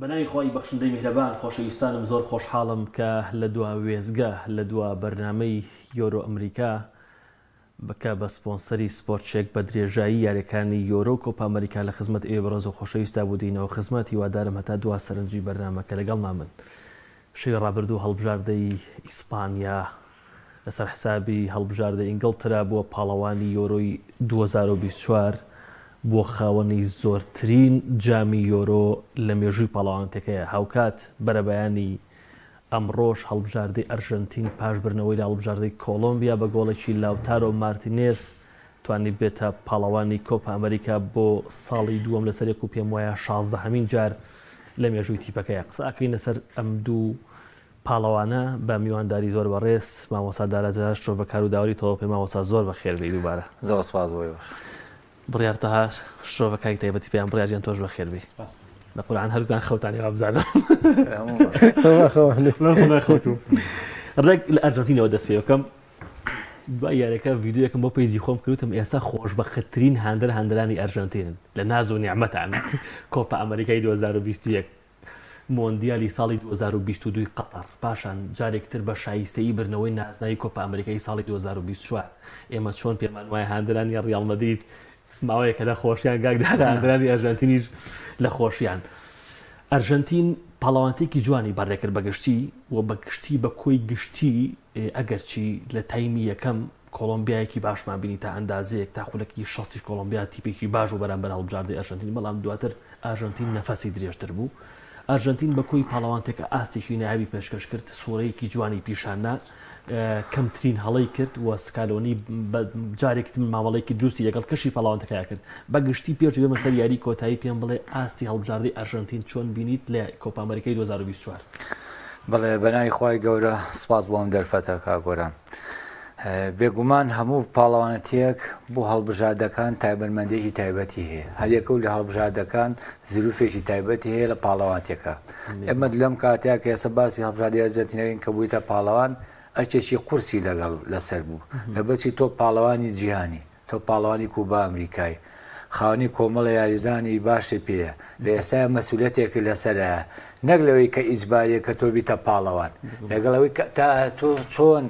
بەناوی خوای بەخشندەی میهرەبان خۆشەویستانم زۆر خۆشحاڵم کە لە دوا وێستگە لە دوا بەرنامەی یۆرۆ ئەمریکا کە بە سپۆنسەری سپۆرت چێک بە درێژایی یاریەکانی یۆرۆ و کۆپا ئەمریکا لە خزمەت ئێوەی بەڕێز و خۆشەویستا بوو دێینەوە خزمەت هیوادارم هەتا دوا سەرنجی بەرنامەکە لەگەڵمان بن شەوی ڕابردوو هەڵبژاردەی ئیسپانیا لەسەر حسابی هەڵبژاردەی ئینگڵترا بووە پاڵەوانی یۆرۆی 2024، بووە خاوەنی زۆرترین جامی یۆرۆ لە مێژووی پاڵەوانێتیەکەیە، هاوکات بەرەبەیانی ئەمڕۆش هەڵبژاردەی ئەرژەنتین پاش بردنەوەی لە هەڵبژاردەی کۆڵۆمبیا بە گۆڵێکی لاوتارۆ مارتینێز توانی بێتە پاڵەوانی کۆپا ئەمریکا بۆ ساڵی دووەم لەسەریەک و پێموایە شازدەهەمین جار لە مێژووی تیپەکەیە. قسە ئەکەین لەسەر ئەم دوو پاڵەوانە بە میوانداری زۆر بەڕێز مامۆستا دارا جەلال شرۆڤەکار و داوەری تۆپێ مامۆستا زۆر بەخێر بێی دووبارە. زۆر سپاس بۆ ئێوەش. بڕیار تەها شرۆڤەکاری تایبەتی پەیام بڕیار گیان تۆش بەخێر بێی. سپاس. لە قورعان هەردووتان خەوتان وابزانم. خەوتوم. ڕێک لە ئەرجەنتینەوە دەست پێ بکەم. دوای یاریەکە ڤیدیۆیەکم بۆ page ی خۆم کرد وتم ئێستا خۆشبەختترین هاندەر هاندەرانی ئەرژەنتینن لە ناز و نیعمەتان کۆپا ئەمریکای 2021 مۆندیالی ساڵی 2022 قەتەر پاشان جارێک تر بە شایستەیی بردنەوەی نازناوی کۆپا ئەمریکای ساڵی 2024 ئێمە چۆن پێمان وایە هاندەرانی ڕیاڵ مەدرید ماوەیەکە لە خۆشیان گاک دارا هاندەرانی ئەرژەنتینیش لە خۆشیان ئەرژەنتین پاڵەوانتێکی جوانی بەڕێکرد بەگشتی و بەگشتی بە کۆی گشتی ئەگەرچی لە تایمی یەکەم کۆڵۆمبیایەکی باشمان بینی تا ئەندازەیەک تا خولەکی شەستیش کۆڵۆمبیا تیپێکی باش بوو بەرامبەر هەڵبژاردەی ئەرژەنتین بەڵام دواتر ئەرژەنتین نەفەسی درێژتر بوو ئەرژەنتین بە کۆی پاڵەوانتێکە ئاستێکی نایابی پێشکەش کرد سوورەیەکی جوانی پیشاننا کەمترین هەڵەی کرد و سکالۆنی بە جارێک مامەڵەیەکی دروستی لەگەڵ کەشی پاڵەوانتەکەیا کرد بە گشتی پێش بێمە سەر یاری کۆتایی پێم بڵێ ئاستی هەڵبژاردەی ئەرژەنتین چۆن بینیت لە کۆپا ئەمریکای 2024؟ بەڵێ بەناوی خوای گەورە سپاس بۆ ئەم دەرفەتە کاک گۆران. بێگومان هەموو پاڵەوانەتیەک بۆ هەڵبژاردەکان تایبەتمەندێکی تایبەتی هەیە هەریەکە و لە هەڵبژاردەکان زروفێکی تایبەتی هەیە لە پاڵەوانتەکە ئێمە لەم کاتیا کە ئێستا باسی هەڵبژاردەی ئەرجەنتینەکەین کە بوویتە پاڵەوان ئەرکێکی قورسی لەگەڵ لەسەر بوو لەبەرچی تۆ پاڵەوانی جیهانی تۆ پاڵەوانی کوبا ئەمریکای خاوەنی کۆمەڵە یاریزانی باشی پێیە لە ئێستایا مەسئولیەتێکت لەسەرە نەک لەوەی کە ئیجباریە کە تۆ بیتە پاڵەوان لەگەڵ ئەوەی کە تا تۆ چۆن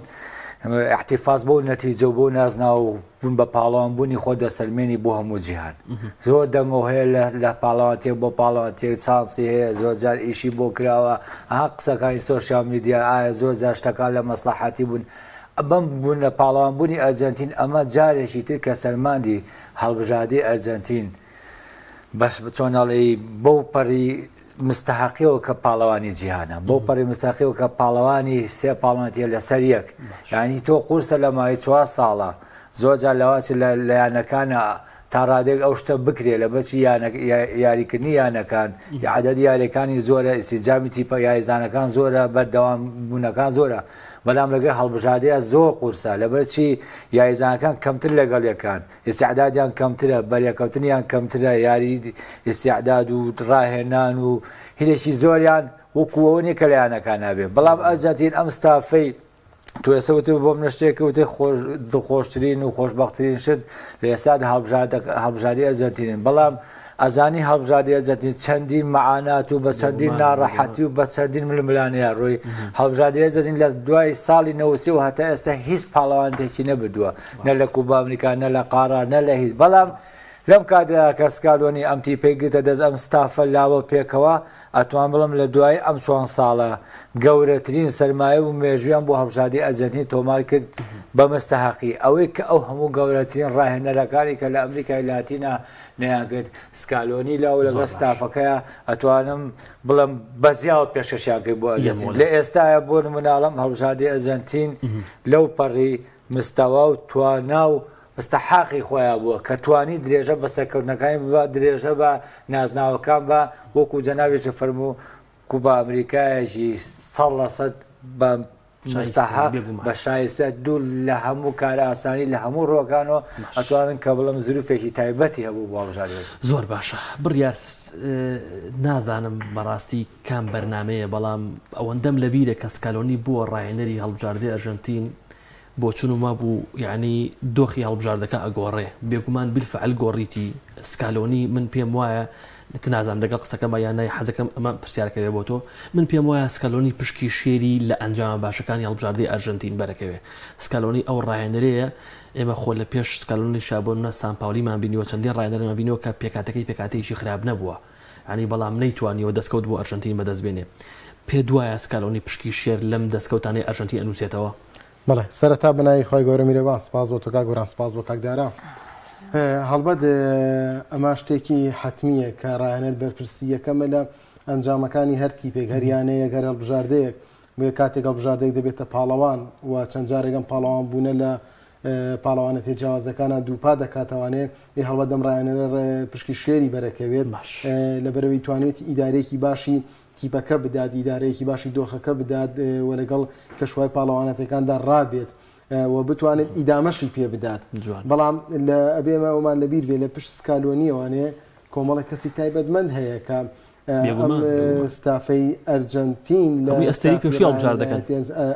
احتفاظ بۆ نەتیجە و بۆ نازناو و بوون بە پاڵەوان بوونی خۆ دەسەلمێنی بۆ هەموو جیهان زۆر دەنگۆ هەیە لە پاڵەوانتێک بۆ پاڵەوانتێک چانسی هەیە زۆر جار ئیشی بۆ کراوە ها قسەکانی سۆشیال میدیا ئایا زۆر جار شتەکان لە مەسلحەتی بوون بەم بوونە پاڵەوان بوونی ئەرجەنتین ئەمە جارێکی تر کە سەلماندی هەڵبژاردەی ئەرجەنتین بەس چۆن ئەڵێی بەو پەڕی مستحقیەوە کە پاڵەوانی جیهانە بەو پەڕی مستحقیەوە کە پاڵەوانی سێ پاڵەوانێتیە لەسەر یەک یعنی تۆ قورسە لە ماوەی چوار ساڵە زۆر جار لەواچ لە یانەکانە تا ڕادێک ئەو شتە بکرێ لە بەچی یاریکردنی یانەکان عدد یاریەکانی زۆرە ئیسیجامی تیپە یاریزانەکان زۆرە بەردەوام بوونەکان زۆرە بەلام لەگەڵ هەڵبژاردەیە زۆر قورسە لەبەرچی یاریزانەکان کەمتر لەگەڵ یەکان ئیستعدادیان کەمترە بەریەکەوتنیان کەمترە یاری ئیستعداد و ڕاهێنان و هیرێکی زۆریان وەکو ئەوە نییە کە لە یانەکان نابێ بەڵام ئەرجەنتین ئەم ستافەی تۆ ئێستا وتت بۆ منە شتێک وتت خۆش دڵخۆشترین و خۆشبەختترین شت لە ئێستادا هەڵبژاردە هەڵبژاردەی ئەرجەنتینن بەڵام ئەزانی هەڵبژاردەی ئەرجەنتین چەندین مەعانات و بە چەندین ناڕەحەتی و بە چەندین ململانێ ڕۆی هەڵبژاردەی ئەرجەنتین لە دوای ساڵی 93 و هەتا ئێستا هیچ پاڵەوانێکی نەبردووە نە لە کوبا ئەمریکا نە لە قاڕە نە لە هیچ بەڵام لەم کاتەدا کە سکالۆنی ئەم تیپەی گرتە دەست ئەم ستافە لاوە پێکەوە ئەتوان بڵێم لە دوای ئەم چوان ساڵە گەورەترین سەرمایە و مێژوویان بۆ هەڵبژاردەی ئەرجەنتین تۆمار کرد بە مستەهەقی ئەوەی کە ئەو هەموو گەورەترین ڕاهێنەرەکانی کە لە ئەمریکای لاتینا نەیانکرد سکالۆنی لاو لەگەڵ ستافەکەیا ئەتوانم بڵێم بەزیاوە پێشکەشیان کرد بۆ ئەرجەنتین لە ئێستایا بۆ نموناڵم هەڵبژاردەی ئەرجەنتین لەو پەڕی مستەوا و توانا و مستەحاقی خۆیا بووە کە توانی درێژە بە سەرکەوتنەکانی ببا درێژە بە نازناوەکان با وەکو جەنابیشت فەرموو کوبا ئەمریکایەکی 100% بە مستەحاق بە شایستە دوور لە هەموو کارئاسانی لە هەموو ڕووەکانەوە ئەتوانن کە بڵێم زروفێکی تایبەتی هەبوو بۆ هەڵبژاردەی. زۆر باشە بڕیار نازانم بەڕاستی کام بەرنامەیە بەڵام ئەوەندەم لەبیرە کە سکالۆنی بووە ڕاهێنەری هەڵبژاردەی ئەرژەنتین. بۆچونم وابوو یانی دۆخی هەڵبژاردەکە ئەگۆڕێ بێگومان بیلفعل گۆڕیتی سکالۆنی من پێم وایە نازانم لەگەڵ قسەکەمە یان نا حەزەکەم ئەمە پرسیارەکە بێ بۆ تۆ من پێم وایە سکالۆنی پشکی شێری لە ئەنجامە باشەکانی هەڵبژاردەی ئەرژەنتین بەرەکەوێ سکالۆنی ئەو ڕاهێنەرەیە ئێمە خۆ لە پێش سکالۆنی شابۆنە سانپاولیمان بینیوە چەندین ڕاهێنەرمان بینیوە کە پێکاتەکەی پێکاتەیەکی خراپ نەبووە یانی بەڵام نەیتوانیوە دەستکەوت بۆ ئەرژەنتین بەدەست بێنێ. پێت وایە سکالۆنی پشکی شێر لەم دەستکەوتانەی ئەرژەنتین ئەنووسێتەوە؟ بەڵێ سەرەتا بە ناوی خوای گەورە میرەبان سپاس بۆ تۆ کاک گۆران سپاس بۆ کاک دارا. هەڵبەت ئەمە شتێکی حەتمییە کە ڕاهێنەر بەرپرسی یەکەمە لە ئەنجامەکانی هەر تیپێک هەر یانەیەک هەر هەڵبژاردەیەک بۆیە کاتێک هەڵبژاردەیەک دەبێتە پاڵەوان و چەند جارێک ئەم پاڵەوان بوونە لە پاڵەوانێتیە جیاوازەکانا دووپات دەکاتەوانێ ئێ هەڵبەت ئەم ڕاهێنەرە پشکی شێری بەرەکەوێت لەبەرئەوەی توانێتی ئیدارەیەکی باشی تیپەکە بدات ئیدارەیەکی باشی دۆخەکە بدات و لەگەڵ کەشوای پاڵەوانەتەکاندا ڕابێت و بتوانێت ئیدامەشی پێ بدات بەڵام لە ئەبێ ئێمە ئەومان لەبیر بێ لە پشت سکالۆنیەوانێ کۆمەڵە کەسی تایبەتمەند هەیە کە ئەم ستافەی ئەرجەنتین لە ئەستێرەی پێشووی هەڵبژاردەکەن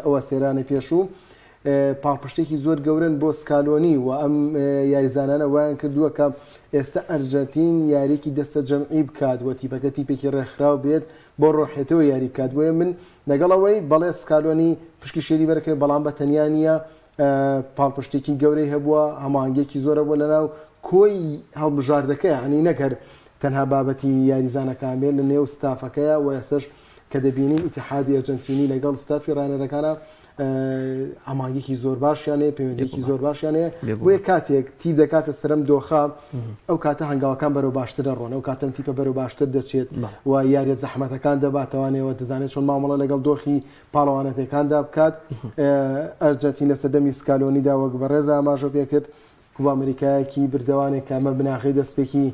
ئەو ئەستێرانەی پێشوو پاڵپشتێکی زۆر گەورەن بۆ سکالۆنی و ئەم یاریزانانە وایان کردووە کە ئێستا ئەرجەنتین یاریکی دەستە جەمعی بکات و تیپەکە تیپێکی ڕێکخراو بێت بۆ ڕۆحێتەوە یاری بکات بۆیە من لەگەڵ ئەوەی بەڵێ سکالۆنی پشکی شێری بەرەکەوێت بەڵام بە تەنیا نییە پاڵپشتێکی گەورەی هەبووە، هەماهەنگیەکی زۆر هەبووە لەناو کۆی هەڵبژاردەکەیا، یانی نەک هەر تەنها بابەتی یاریزانەکان بێت، لە نێو ستافەکەیا و ئێستاش کە دەبینین ئیتیحادی ئەرجەنتینی لەگەڵ ستافی ڕاهێنەرەکانا هەماهەنگیەکی زۆر باشیان هەیە، پەیوەندیەکی زۆر باشیان هەیە، بۆیە کاتێک تیپ دەکاتە سەرم دۆخە ئەو کاتە هەنگاوەکان بەرەو باشتر دەڕۆن، ئەو کاتەم تیپە بەرەو باشتر دەچێت و یاریە زەحمەتەکان دەباتەوانەوە، دەزانێت چۆن مامەڵە لەگەڵ دۆخی پاڵەوانەتێکاندا بکات. ئەرجەنتین لە سەردەمی سکالۆنیدا وەک بەڕێز ئاماژە پێکرد کوبا ئەمریکایەکی بردەوانێک کە ئەمە بناغەی دەستپێکی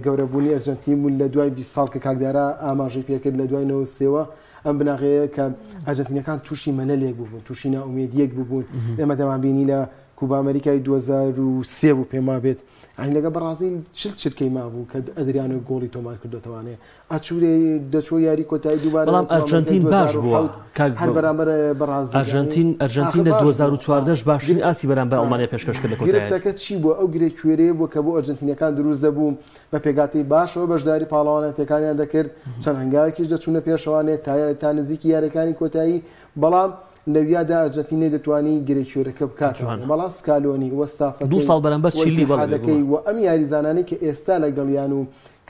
گەورەبوونی ئەرجەنتین بوو لە دوای 20 ساڵ کە کاک دارا ئاماژەی پێکرد لە دوای 93ەوە ئەم بناغەیە کە ئەرجەنتینەکان تووشی مەلەلێک بوون تووشی نائومێدیەک ببوون ئێمە دەمانبینی لە کوبا ئەمریکای 2003 بوو پێم وابێت ئەنی لەگە بەڕازیل 40 چرکەی مابوو کە ئەدریانۆ گۆڵی تۆمار کردوتەوانێ ئەچوورێ دەچووە یاری کۆتایی دووبارە بەڵام ئەرجەنتین باش بووە کاک هەر بەرامبەر بەڕازیل ئەرجەنتین ئەرجەنتین لە 2014 باشترین ئاستی بەرامبەر ئەڵمانیا پێشکەش کرد لە کۆتایی گرفتەکە چی بووە ئەو گرێ کوێرەیە بووە کە بۆ ئەرجەنتینەکان دروست دەبوو بە پێکهاتەی باشەوە بەشداری پاڵەوانەتەکانیان دەکرد چەند هەنگاوێکیش دەچوونە پێشەوانێ تا تا نزیکی یاریەکانی کۆتایی بەڵام لەویادا ئەرجەنتین نەیدەتوانی گرێ کوێرەکە بکات بەڵام سکالۆنی و ستافەکەی دوو ساڵ بەرامبەر چیلی بەڵێ و ئەم یاریزانانەی کە ئێستا لەگەڵیان و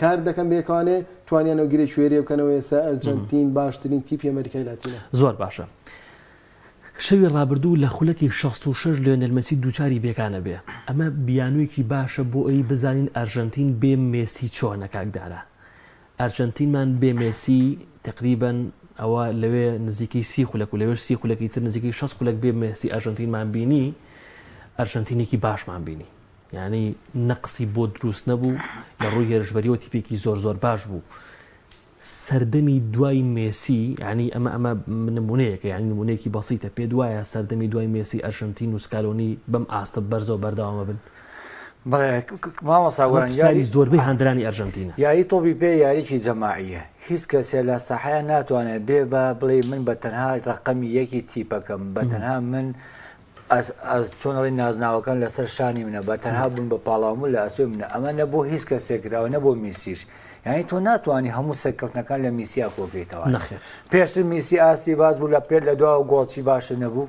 کار دەکەن بەیەکەوانێ توانیان ئەو گرێ کوێریە بکەنەوە ئێستا ئەرجەنتین باشترین تیپی ئەمریکای لاتینە. زۆر باشە شەوی ڕابردوو لە خولەکی 66 لیۆنێل مێسی دووچاری پێکانە بێ ئەمە بیانوویەکی باشە بۆ ئەوی بزانین ئەرژەنتین بێ مێسی چۆنە کاک دارا ئەرژەنتینمان بێ مێسی تەقریبەن ئەوە لەوێ نزیکەی سی خولەک و لەوێش سی خولەکی تر نزیکەی 60 خولەک بێ مێسی ئەرژەنتینمان بینی ئەرژەنتینێکی باشمان بینی یانی نەقسی بۆ دروست نەبوو، لە ڕووی هێرشبەریەوە تیپێکی زۆر زۆر باش بوو. سەردەمی دوای مێسی یانی ئەمە ئەمە نمونەیەکە یانی نمونەیەکی بەسیتە پێت وایە سەردەمی دوای مێسی ئەرژەنتین و سکالۆنی بەم ئاستە بەرزەوە بەردەوامە بن؟ بەڵێ مامۆستا گۆران یاری زۆربەی هاندەرانی ئەرژەنتینە. یاری تۆپی پێ یاریی جەماعییە هیچ کەسێ لە ساحەیا ناتوانێت بێ بە بڵێ من بە تەنها ڕەقەمی یەکی تیپەکەم بە تەنها من ئەز ئەز چۆن ئەڵێی نازناوەکان لەسەر شانی منە بە تەنها بوون بە پاڵاوم و لە ئەسۆی منە ئەمە نە بۆ هیچ کەسێک کراوە نە بۆ میسیش یعنی تۆ ناتوانانی هەموو سەرکەوتنەکان لە میسیا کۆکەیتەوە نەخێر پێشتر میسی ئاستی باز بوو لە پێ لە دواوە گۆڵچی باشە نەبوو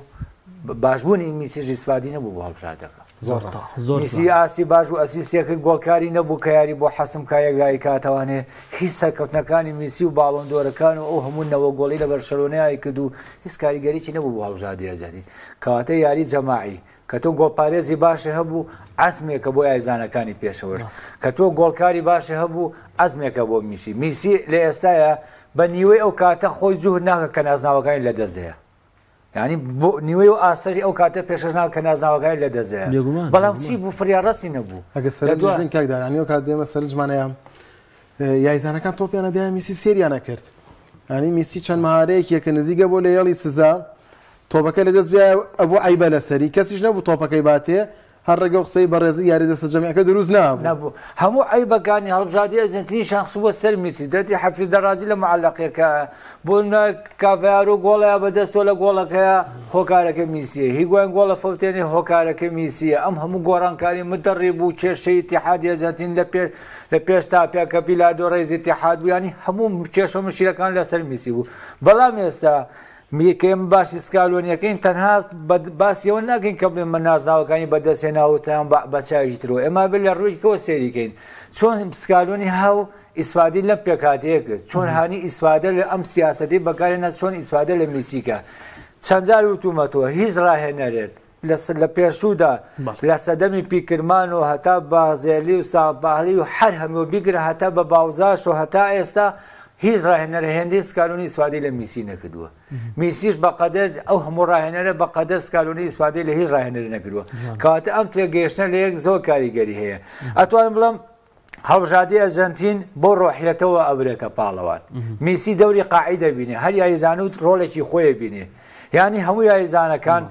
باشبوونی میسی ریسفادی نەبوو بۆ هەڵبژاردەکە زۆر ڕاست زۆر میسی ئاستی باش و ئەسیسیەکەی گۆڵکاری نەبوو کە یاری بۆ حەسم کا یەکلایی کاتەوانێ هیچ سەرکەوتنەکانی میسی و باڵۆندۆرەکان و ئەو هەموو نەوە گۆڵی لە بەرشەلۆنەیای کرد و هیچ کاریگەریی نەبوو بۆ هەڵبژاردەی ئەرجەنتین کەواتە یاری جەماعی کە تۆ گۆڵپارێزی باشی هەبوو عەزمێکە بۆ یاریزانەکانی پێشەوەش کە تۆ گۆڵکاری باشی هەبوو عەزمێکە بۆ میسی میسی لە ئێستاە بە نیوەی ئەو کاتە خۆی جوهر ناکە کە نازناوەکانی لە دەست دەیە یعنی بۆ نیوەی و ئاسەری ئەو کاتە پێشەش ناکە کە نازناوەکانی لە دەست دەیە بەڵام چی بوو فریاڕەسی نەبوو ئەگە سەرنجیش بین کاک دارانی ئەو کات دێمە سەرنجمان هەیە یاریزانەکان تۆپیان ئەدایە میسی و سێریان ئەکرد یانی میسی چەند مەهارەیەکیە کە نزیکە بۆ لە هێڵی سزا تۆپەکە لە دەست بیا ئەبوو عیبە لەسەری کەسیش نەبوو تۆپەکەی باتێ. هەر ڕێگە و قسەی بەڕێزی یاری دەستە جەمعەکە دروست نابوو. نەبوو. هەموو عەیبەکانی هەڵبژاردەی ئەرجەنتینیشیان خستبووە سەر میسی. دەردی حەفیز دەڕازی لە معەلەقیەکە بۆ نمونە کاڤایارۆ گۆڵەیە بەدەستەوە لە گۆڵەکەیە هۆکارەکە میسیە، هیگواین گۆڵە فەوتێنێ هۆکارەکە میسیە. ئەم هەموو گۆڕانکاری مدەڕی بوو، کێشەی ئیتیحادی ئەرجەنتین لە پێ لە پێش تاپیا کە بیلاردۆ ڕێیز ئیتیحاد بوو، یانی هەموو کێشە و مشکیلەکان لەسەر میسی بوو. بەڵام ئێستا کە ئێمە باسی سکالۆنیەکەین تەنها باسی ئەوە ناکەین کە بڵێن من نازناوەکانی بەدەستهێناوتیان بە چاوی ترەوە، ئێمە بێت لە ڕوویکەوە سەیریکەین چۆن سکالۆنی هاو ئیسفادەی لەم پێکهاتەیە کرد، چۆن هانی ئیسفادە لە ئەم سیاسەتی بەکارێنە، چۆن ئیسفادە لە میسیکە. چەند جار وتومەتەوە هیچ ڕاهێنەرێک لە پێشوودا لە سەدەمی پیکرمان و هەتا بازێلی و سامپاهلی و هەر هەموو بیگرە هەتا بە باوزاش و هەتا ئێستا هیچ ڕاهێنەرە هێندەی سکالۆنی ئیسفادەی لە میسی نەکردووە. میسیش بەقەدەر ئەو هەموو ڕاهێنەرە بەقەدەر سکالۆنی ئیسفادەی لە هیچ ڕاهێنەری نەکردووە. کەواتە ئەم تێگەیشتنە لە یەک زۆر کاریگەری هەیە. ئەتوانم بڵێم هەڵبژاردەی ئەرجەنتین بۆ ڕۆحیەتەوە ئەبرێتە پاڵەوان. میسی دەوری قاعی دەبینێ، هەر یاریزان و ڕۆڵێکی خۆی بینێ. یانی هەموو یاریزانەکان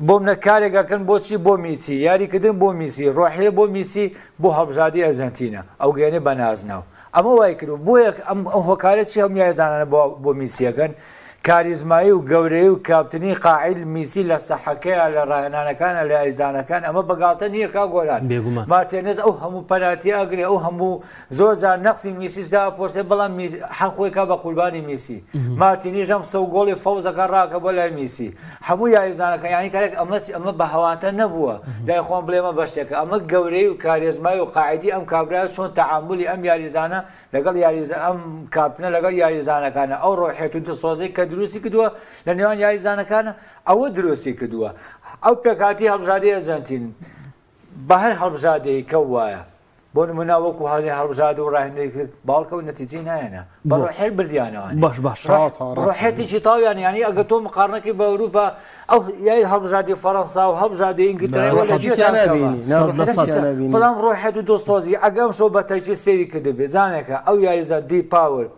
بۆ منە کارێک ئەکەن بۆچی بۆ میسی، یاریکردن بۆ میسی، ڕۆحیە بۆ میسی بۆ هەڵبژاردەی ئەرجەنتینە، ئەو گەیەنێ بە نازناو. ئەمە وای کرد بۆیە ئەم هۆکارە چی هەموو یاریزانانە بۆ میسیەکەن کاریزمایی و گەورەی و کاپتنی قاعیل میسی لە سەحەکەیە لە ڕاهێنانەکانە لە یاریزانەکان ئەمە بەگاڵتە نییە کا گۆران بێگومان مارتێنێز ئەو هەموو پەناتیە ئەگرێ ئەو هەموو زۆر جار نەقسی میسیش داپۆشێ بەڵام حەق خۆی کا بە قوربانی میسی مارتینیش ئەم سەو گۆڵی فەوزەکە ڕاکە بۆ لای میسی هەموو یاریزانەکە یانی کارێک ئەمە ئەمە بە هەواتە نەبووە لای خۆم بڵێمە بەشێکە ئەمە گەورەی و کارێزمای و قاعدی ئەم کابرا چۆن تەعاملی ئەم یاریزانە لەگەڵ یاریزان ئەم کاپتنە لەگەڵ یاریزانەکانە ئەو ڕۆحێت و دڵسۆزی کە دروستی کردووە لە نێوان یاریزانەکانە ئەوە دروستی کردووە ئەو پێکاتی هەڵبژاردەی ئەرجەنتین بە هەر هەڵبژاردەیەک کە وایە بۆ نمونە وەکو هەڵێ هەڵبژارد و ڕاهێنەری کرد باوەڕکە و نەتیجەی نایەنە بە ڕۆحێت بردیانەوانێ باش باش ڕۆحێتێکی تاویان یانی ئەگە تۆ مقارنەکەی بە ئەوروپا ئەو یای هەڵبژاردی فەڕەنسا و هەڵبژاردی ئینگلتەرا بەڵام ڕۆحێت و دڵسۆزی ئەگە ئەمشەو بە تەرکیز سەیری کردبێ زانێکە ئەو یاریزان دی پاوەر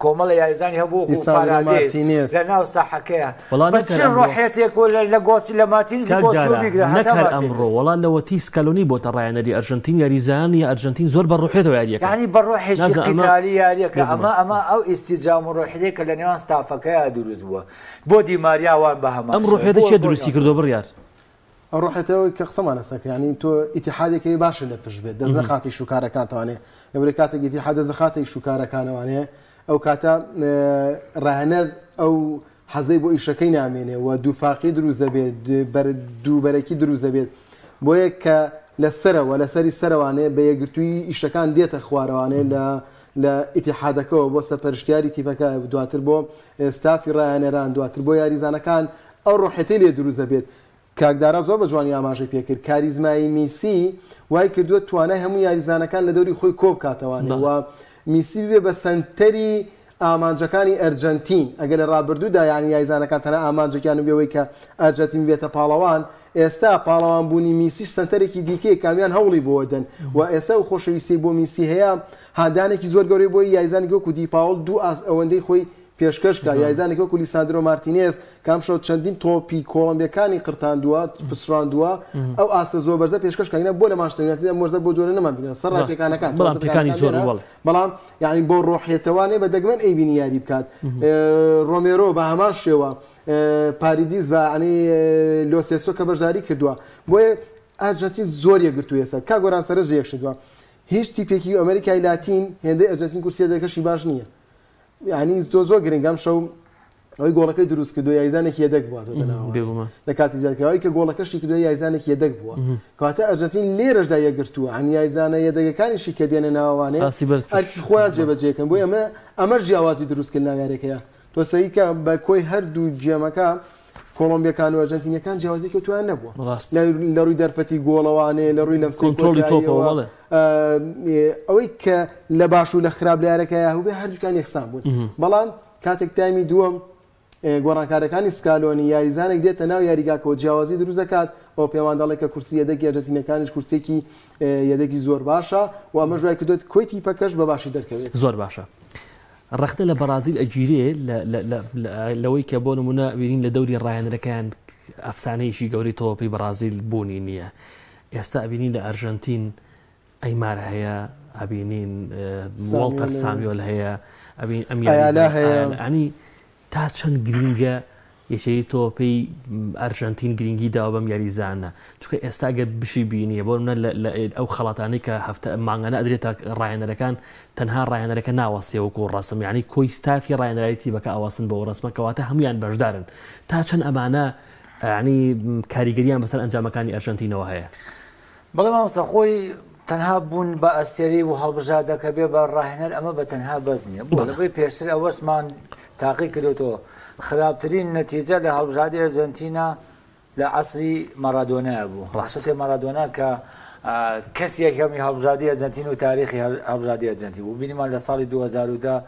کۆمەڵە یاریزانی هەبوو وەکو لیساندرۆ پارادێس مارتینێز. لە ناو ساحەکەیە وەڵا بە نەک چ هەر ئەمڕۆ ڕۆحیەتێک و لە گۆچ لە مارتینزی کاک گۆچوو دارا بیگرە نەک هەتا هەر ئەمڕۆ مارتینز وەڵا لەوەتی سکالۆنی بۆتە ڕاهێنەری ئەرژەنتین یاریزانانی ئەرژەنتین زۆر بە ڕۆحیەتەوە یاریەکەن یانی بە ڕۆحێکی نازانم ئەمە قیتالی یاریەکە بێگومان ئەمە ئەمە ئەو ئیستیجام و ڕۆحیەی کە لە نێوان ستافەکەیا دروست بووە بۆ دیماریا وان بە هەمان ئەم شێوە ڕۆحیەتە بۆ کێ بۆ دروستی کردووە بڕیار؟ ئەو ڕۆحێتە ئەوەی کە قسەمان لەسەر کرد یانی تۆ ئیتیحادێک هەیە باشە لە پشت بێت دەست نەخاتە ئیش و کارەکانتانێ لەبەرئەوەی کاتێک ئیتیحاد دەست دەخاتە ئیش و کارەکانەوانێ ئەو کاتە ڕاهێنەر ئەو حەزەی بۆ ئیشەکەی نامێنێ و دووفاقی دروست دەبێت دووبەرەکی دروست دەبێت بۆیە کە لە سەرەوە لەسەری سەرەوانێ بە یەکگرتووی ئیشەکان دێتە خوارەوانێ لە لە ئیتیحادەکەوە بۆ سەرپەرشتیاری تیپەکە دواتر بۆ ستافی ڕاهێنەران دواتر بۆ یاریزانەکان ئەو ڕۆحێتەی لێ دروست دەبێت کاک دارا زۆر بە جوانی ئاماژەی پێکرد، کاریزمایی میسی وای کردووە توانای هەموو یاریزانەکان لە دەوری خۆی کۆبکاتەوانێ و میسی ببێ بە سەنتەری ئامانجەکانی ئەرجەنتین، ئەگەر لە رابردوودا یانی یاریزانەکان تەنها ئامانجێکیان بوو ئەوەی کە ئەرجەنتین ببێتە پاڵەوان، ئێستا پاڵەوان بوونی میسیش سەنتەرێکی دیکەیە کە هەموویان هەوڵی بۆ دەن و ئێستا ئەو خۆشەویستیەی بۆ میسی هەیە هاندانێکی زۆر گەورەی بۆی یاریزانێکی وەکو دی پاوڵ دوو ئاست ئەوەندەی خۆی پێشکەش بکات، یاریزانێکی وەکو لیساندرۆ مارتینێز کە ئەمشەو چەندین تۆپی کۆڵۆمبییەکانی قرتاندووە، پچڕاندووە، ئەو ئاستە زۆر بەرزە پێشکەش بکات، ئینا بۆ لە مانچستەر یونایتد ئەم وەرزە بەو جۆرە نەمانبینی، سەرەڕای پێکانەکان، بەڵام پێکانی زۆر بوو، بەڵێ. بەڵام یانی بۆ ڕۆحیەتەوانێ بە دەگمەن ئەیبینی یاری بکات، ڕۆمێرۆ بە هەمان شێوە، پاریدیس بە یانی لۆسێسۆ کە بەشداری کردووە، بۆیە ئەرجەنتین زۆر یەکگرتوو ئێستا، کاک گۆران سەرنج لە یەک شت بە، هیچ تیپێکی ئەمەریکای لاتین هێندەی ئەرجەنتین کورسییە دەکەشی باش نییە. یانی زۆر زۆر گرنگە ئەم شەو ئەوەی گۆڵەکەی دروست کردو یاریزانێکی یەدەک بووە تۆ دەناوە لە کاتی زیادکراوی کە گۆڵەکەشی کردو یاریزانێکی یەدەک بووە کەواتە ئەرجەنتین لێرەشدا یەکگرتووە هەن یاریزانە یەدەگەکانیشی کە دێنە ناوانێ ئەرکی خۆیان جێبەجێکەن بۆی ئەمە ئەمەش جیاوازی دروست کرد ناویارەکەیە تۆ سەیرکە بە کۆی هەردوو گێمەکە کۆڵۆمبیەکان و ئەرجەنتینیەکان جیاوازی کەوتویان نەبووە لە ڕووی دەرفەتی گۆڵەوانێ لە ڕووی لەمسەی کۆنترۆڵی تۆپەوە بەڵێ ئەوەی کە لە باش و لە خراپ لە یارەکە هەبێ هەردووکیان یەکسان بوون بەڵام کاتێک تایمی دووەم گۆڕانکارەکانی سکالۆنی یاریزانێک دێتە ناو یاریگاکەەوە جیاوازی دروست دەکات ئەو پێوان دەڵێ کە کورسی یەدەکی ئەرجەنتینەکانیش کورسێکی یەدەکی زۆر باشە و ئەمەش وای کردوێت کۆی تیپەکەش بە باشی دەرکەوێت زۆر باشە ڕەخنە لە بەڕازیل ئەگیرێ لەوەی کە بۆ نمونە بینین لە دەوری ڕاهێنەرەکەیان ئەفسانەیەکی گەورەی تۆپی بەڕازیل بوونی نییە. ئێستا ئەبینین لە ئەرژەنتین ئەیمار هەیە، ئەبینین واڵتەر سامیۆل هەیە، ئەبین ئەم ئایالا هەیە. یانی تا چەند گرینگە یەکێتی تۆپی ئەرژەنتین گرنگی داوە بەم یاریزانە، چونکە ئێستا گەر بشی بینیە بۆ نمونە لە ئەو خەڵاتانەی کە هەفتە مانگانە ئەدرێتە ڕاهێنەرەکان تەنها ڕاهێنەرەکە ناوەستێ وەکو ڕەسم یانی کۆی ستافی ڕاهێنەرانی تیپەکە ئەوەستن بەو ڕەسمە کەواتە هەمویان بەشدارن تا چەند ئەمانە یانی کاریگەریان بەسەر ئەنجامەکانی ئەرژەنتینەوە هەیە؟ بەڵێ مامۆستا خۆی تەنها بوون بە ئەستێرەی و هەڵبژاردەکە بێ بە ڕاهێنەر ئەمە بە تەنها بەس نییە بۆ لەبەی پێشتر ئەوەشمان تاقی کردوتەوە خراپترین نەتیجە لە هەڵبژاردەی ئەرجەنتینا لە عەسری مارادۆنایە بوو ڕاستێ مارادۆنا کە کەس یەکەمی هەڵبژاردی ئەرجەنتین و تاریخی هەڵبژاردی ئەرجەنتین بوو بینیمان لە ساڵی 2010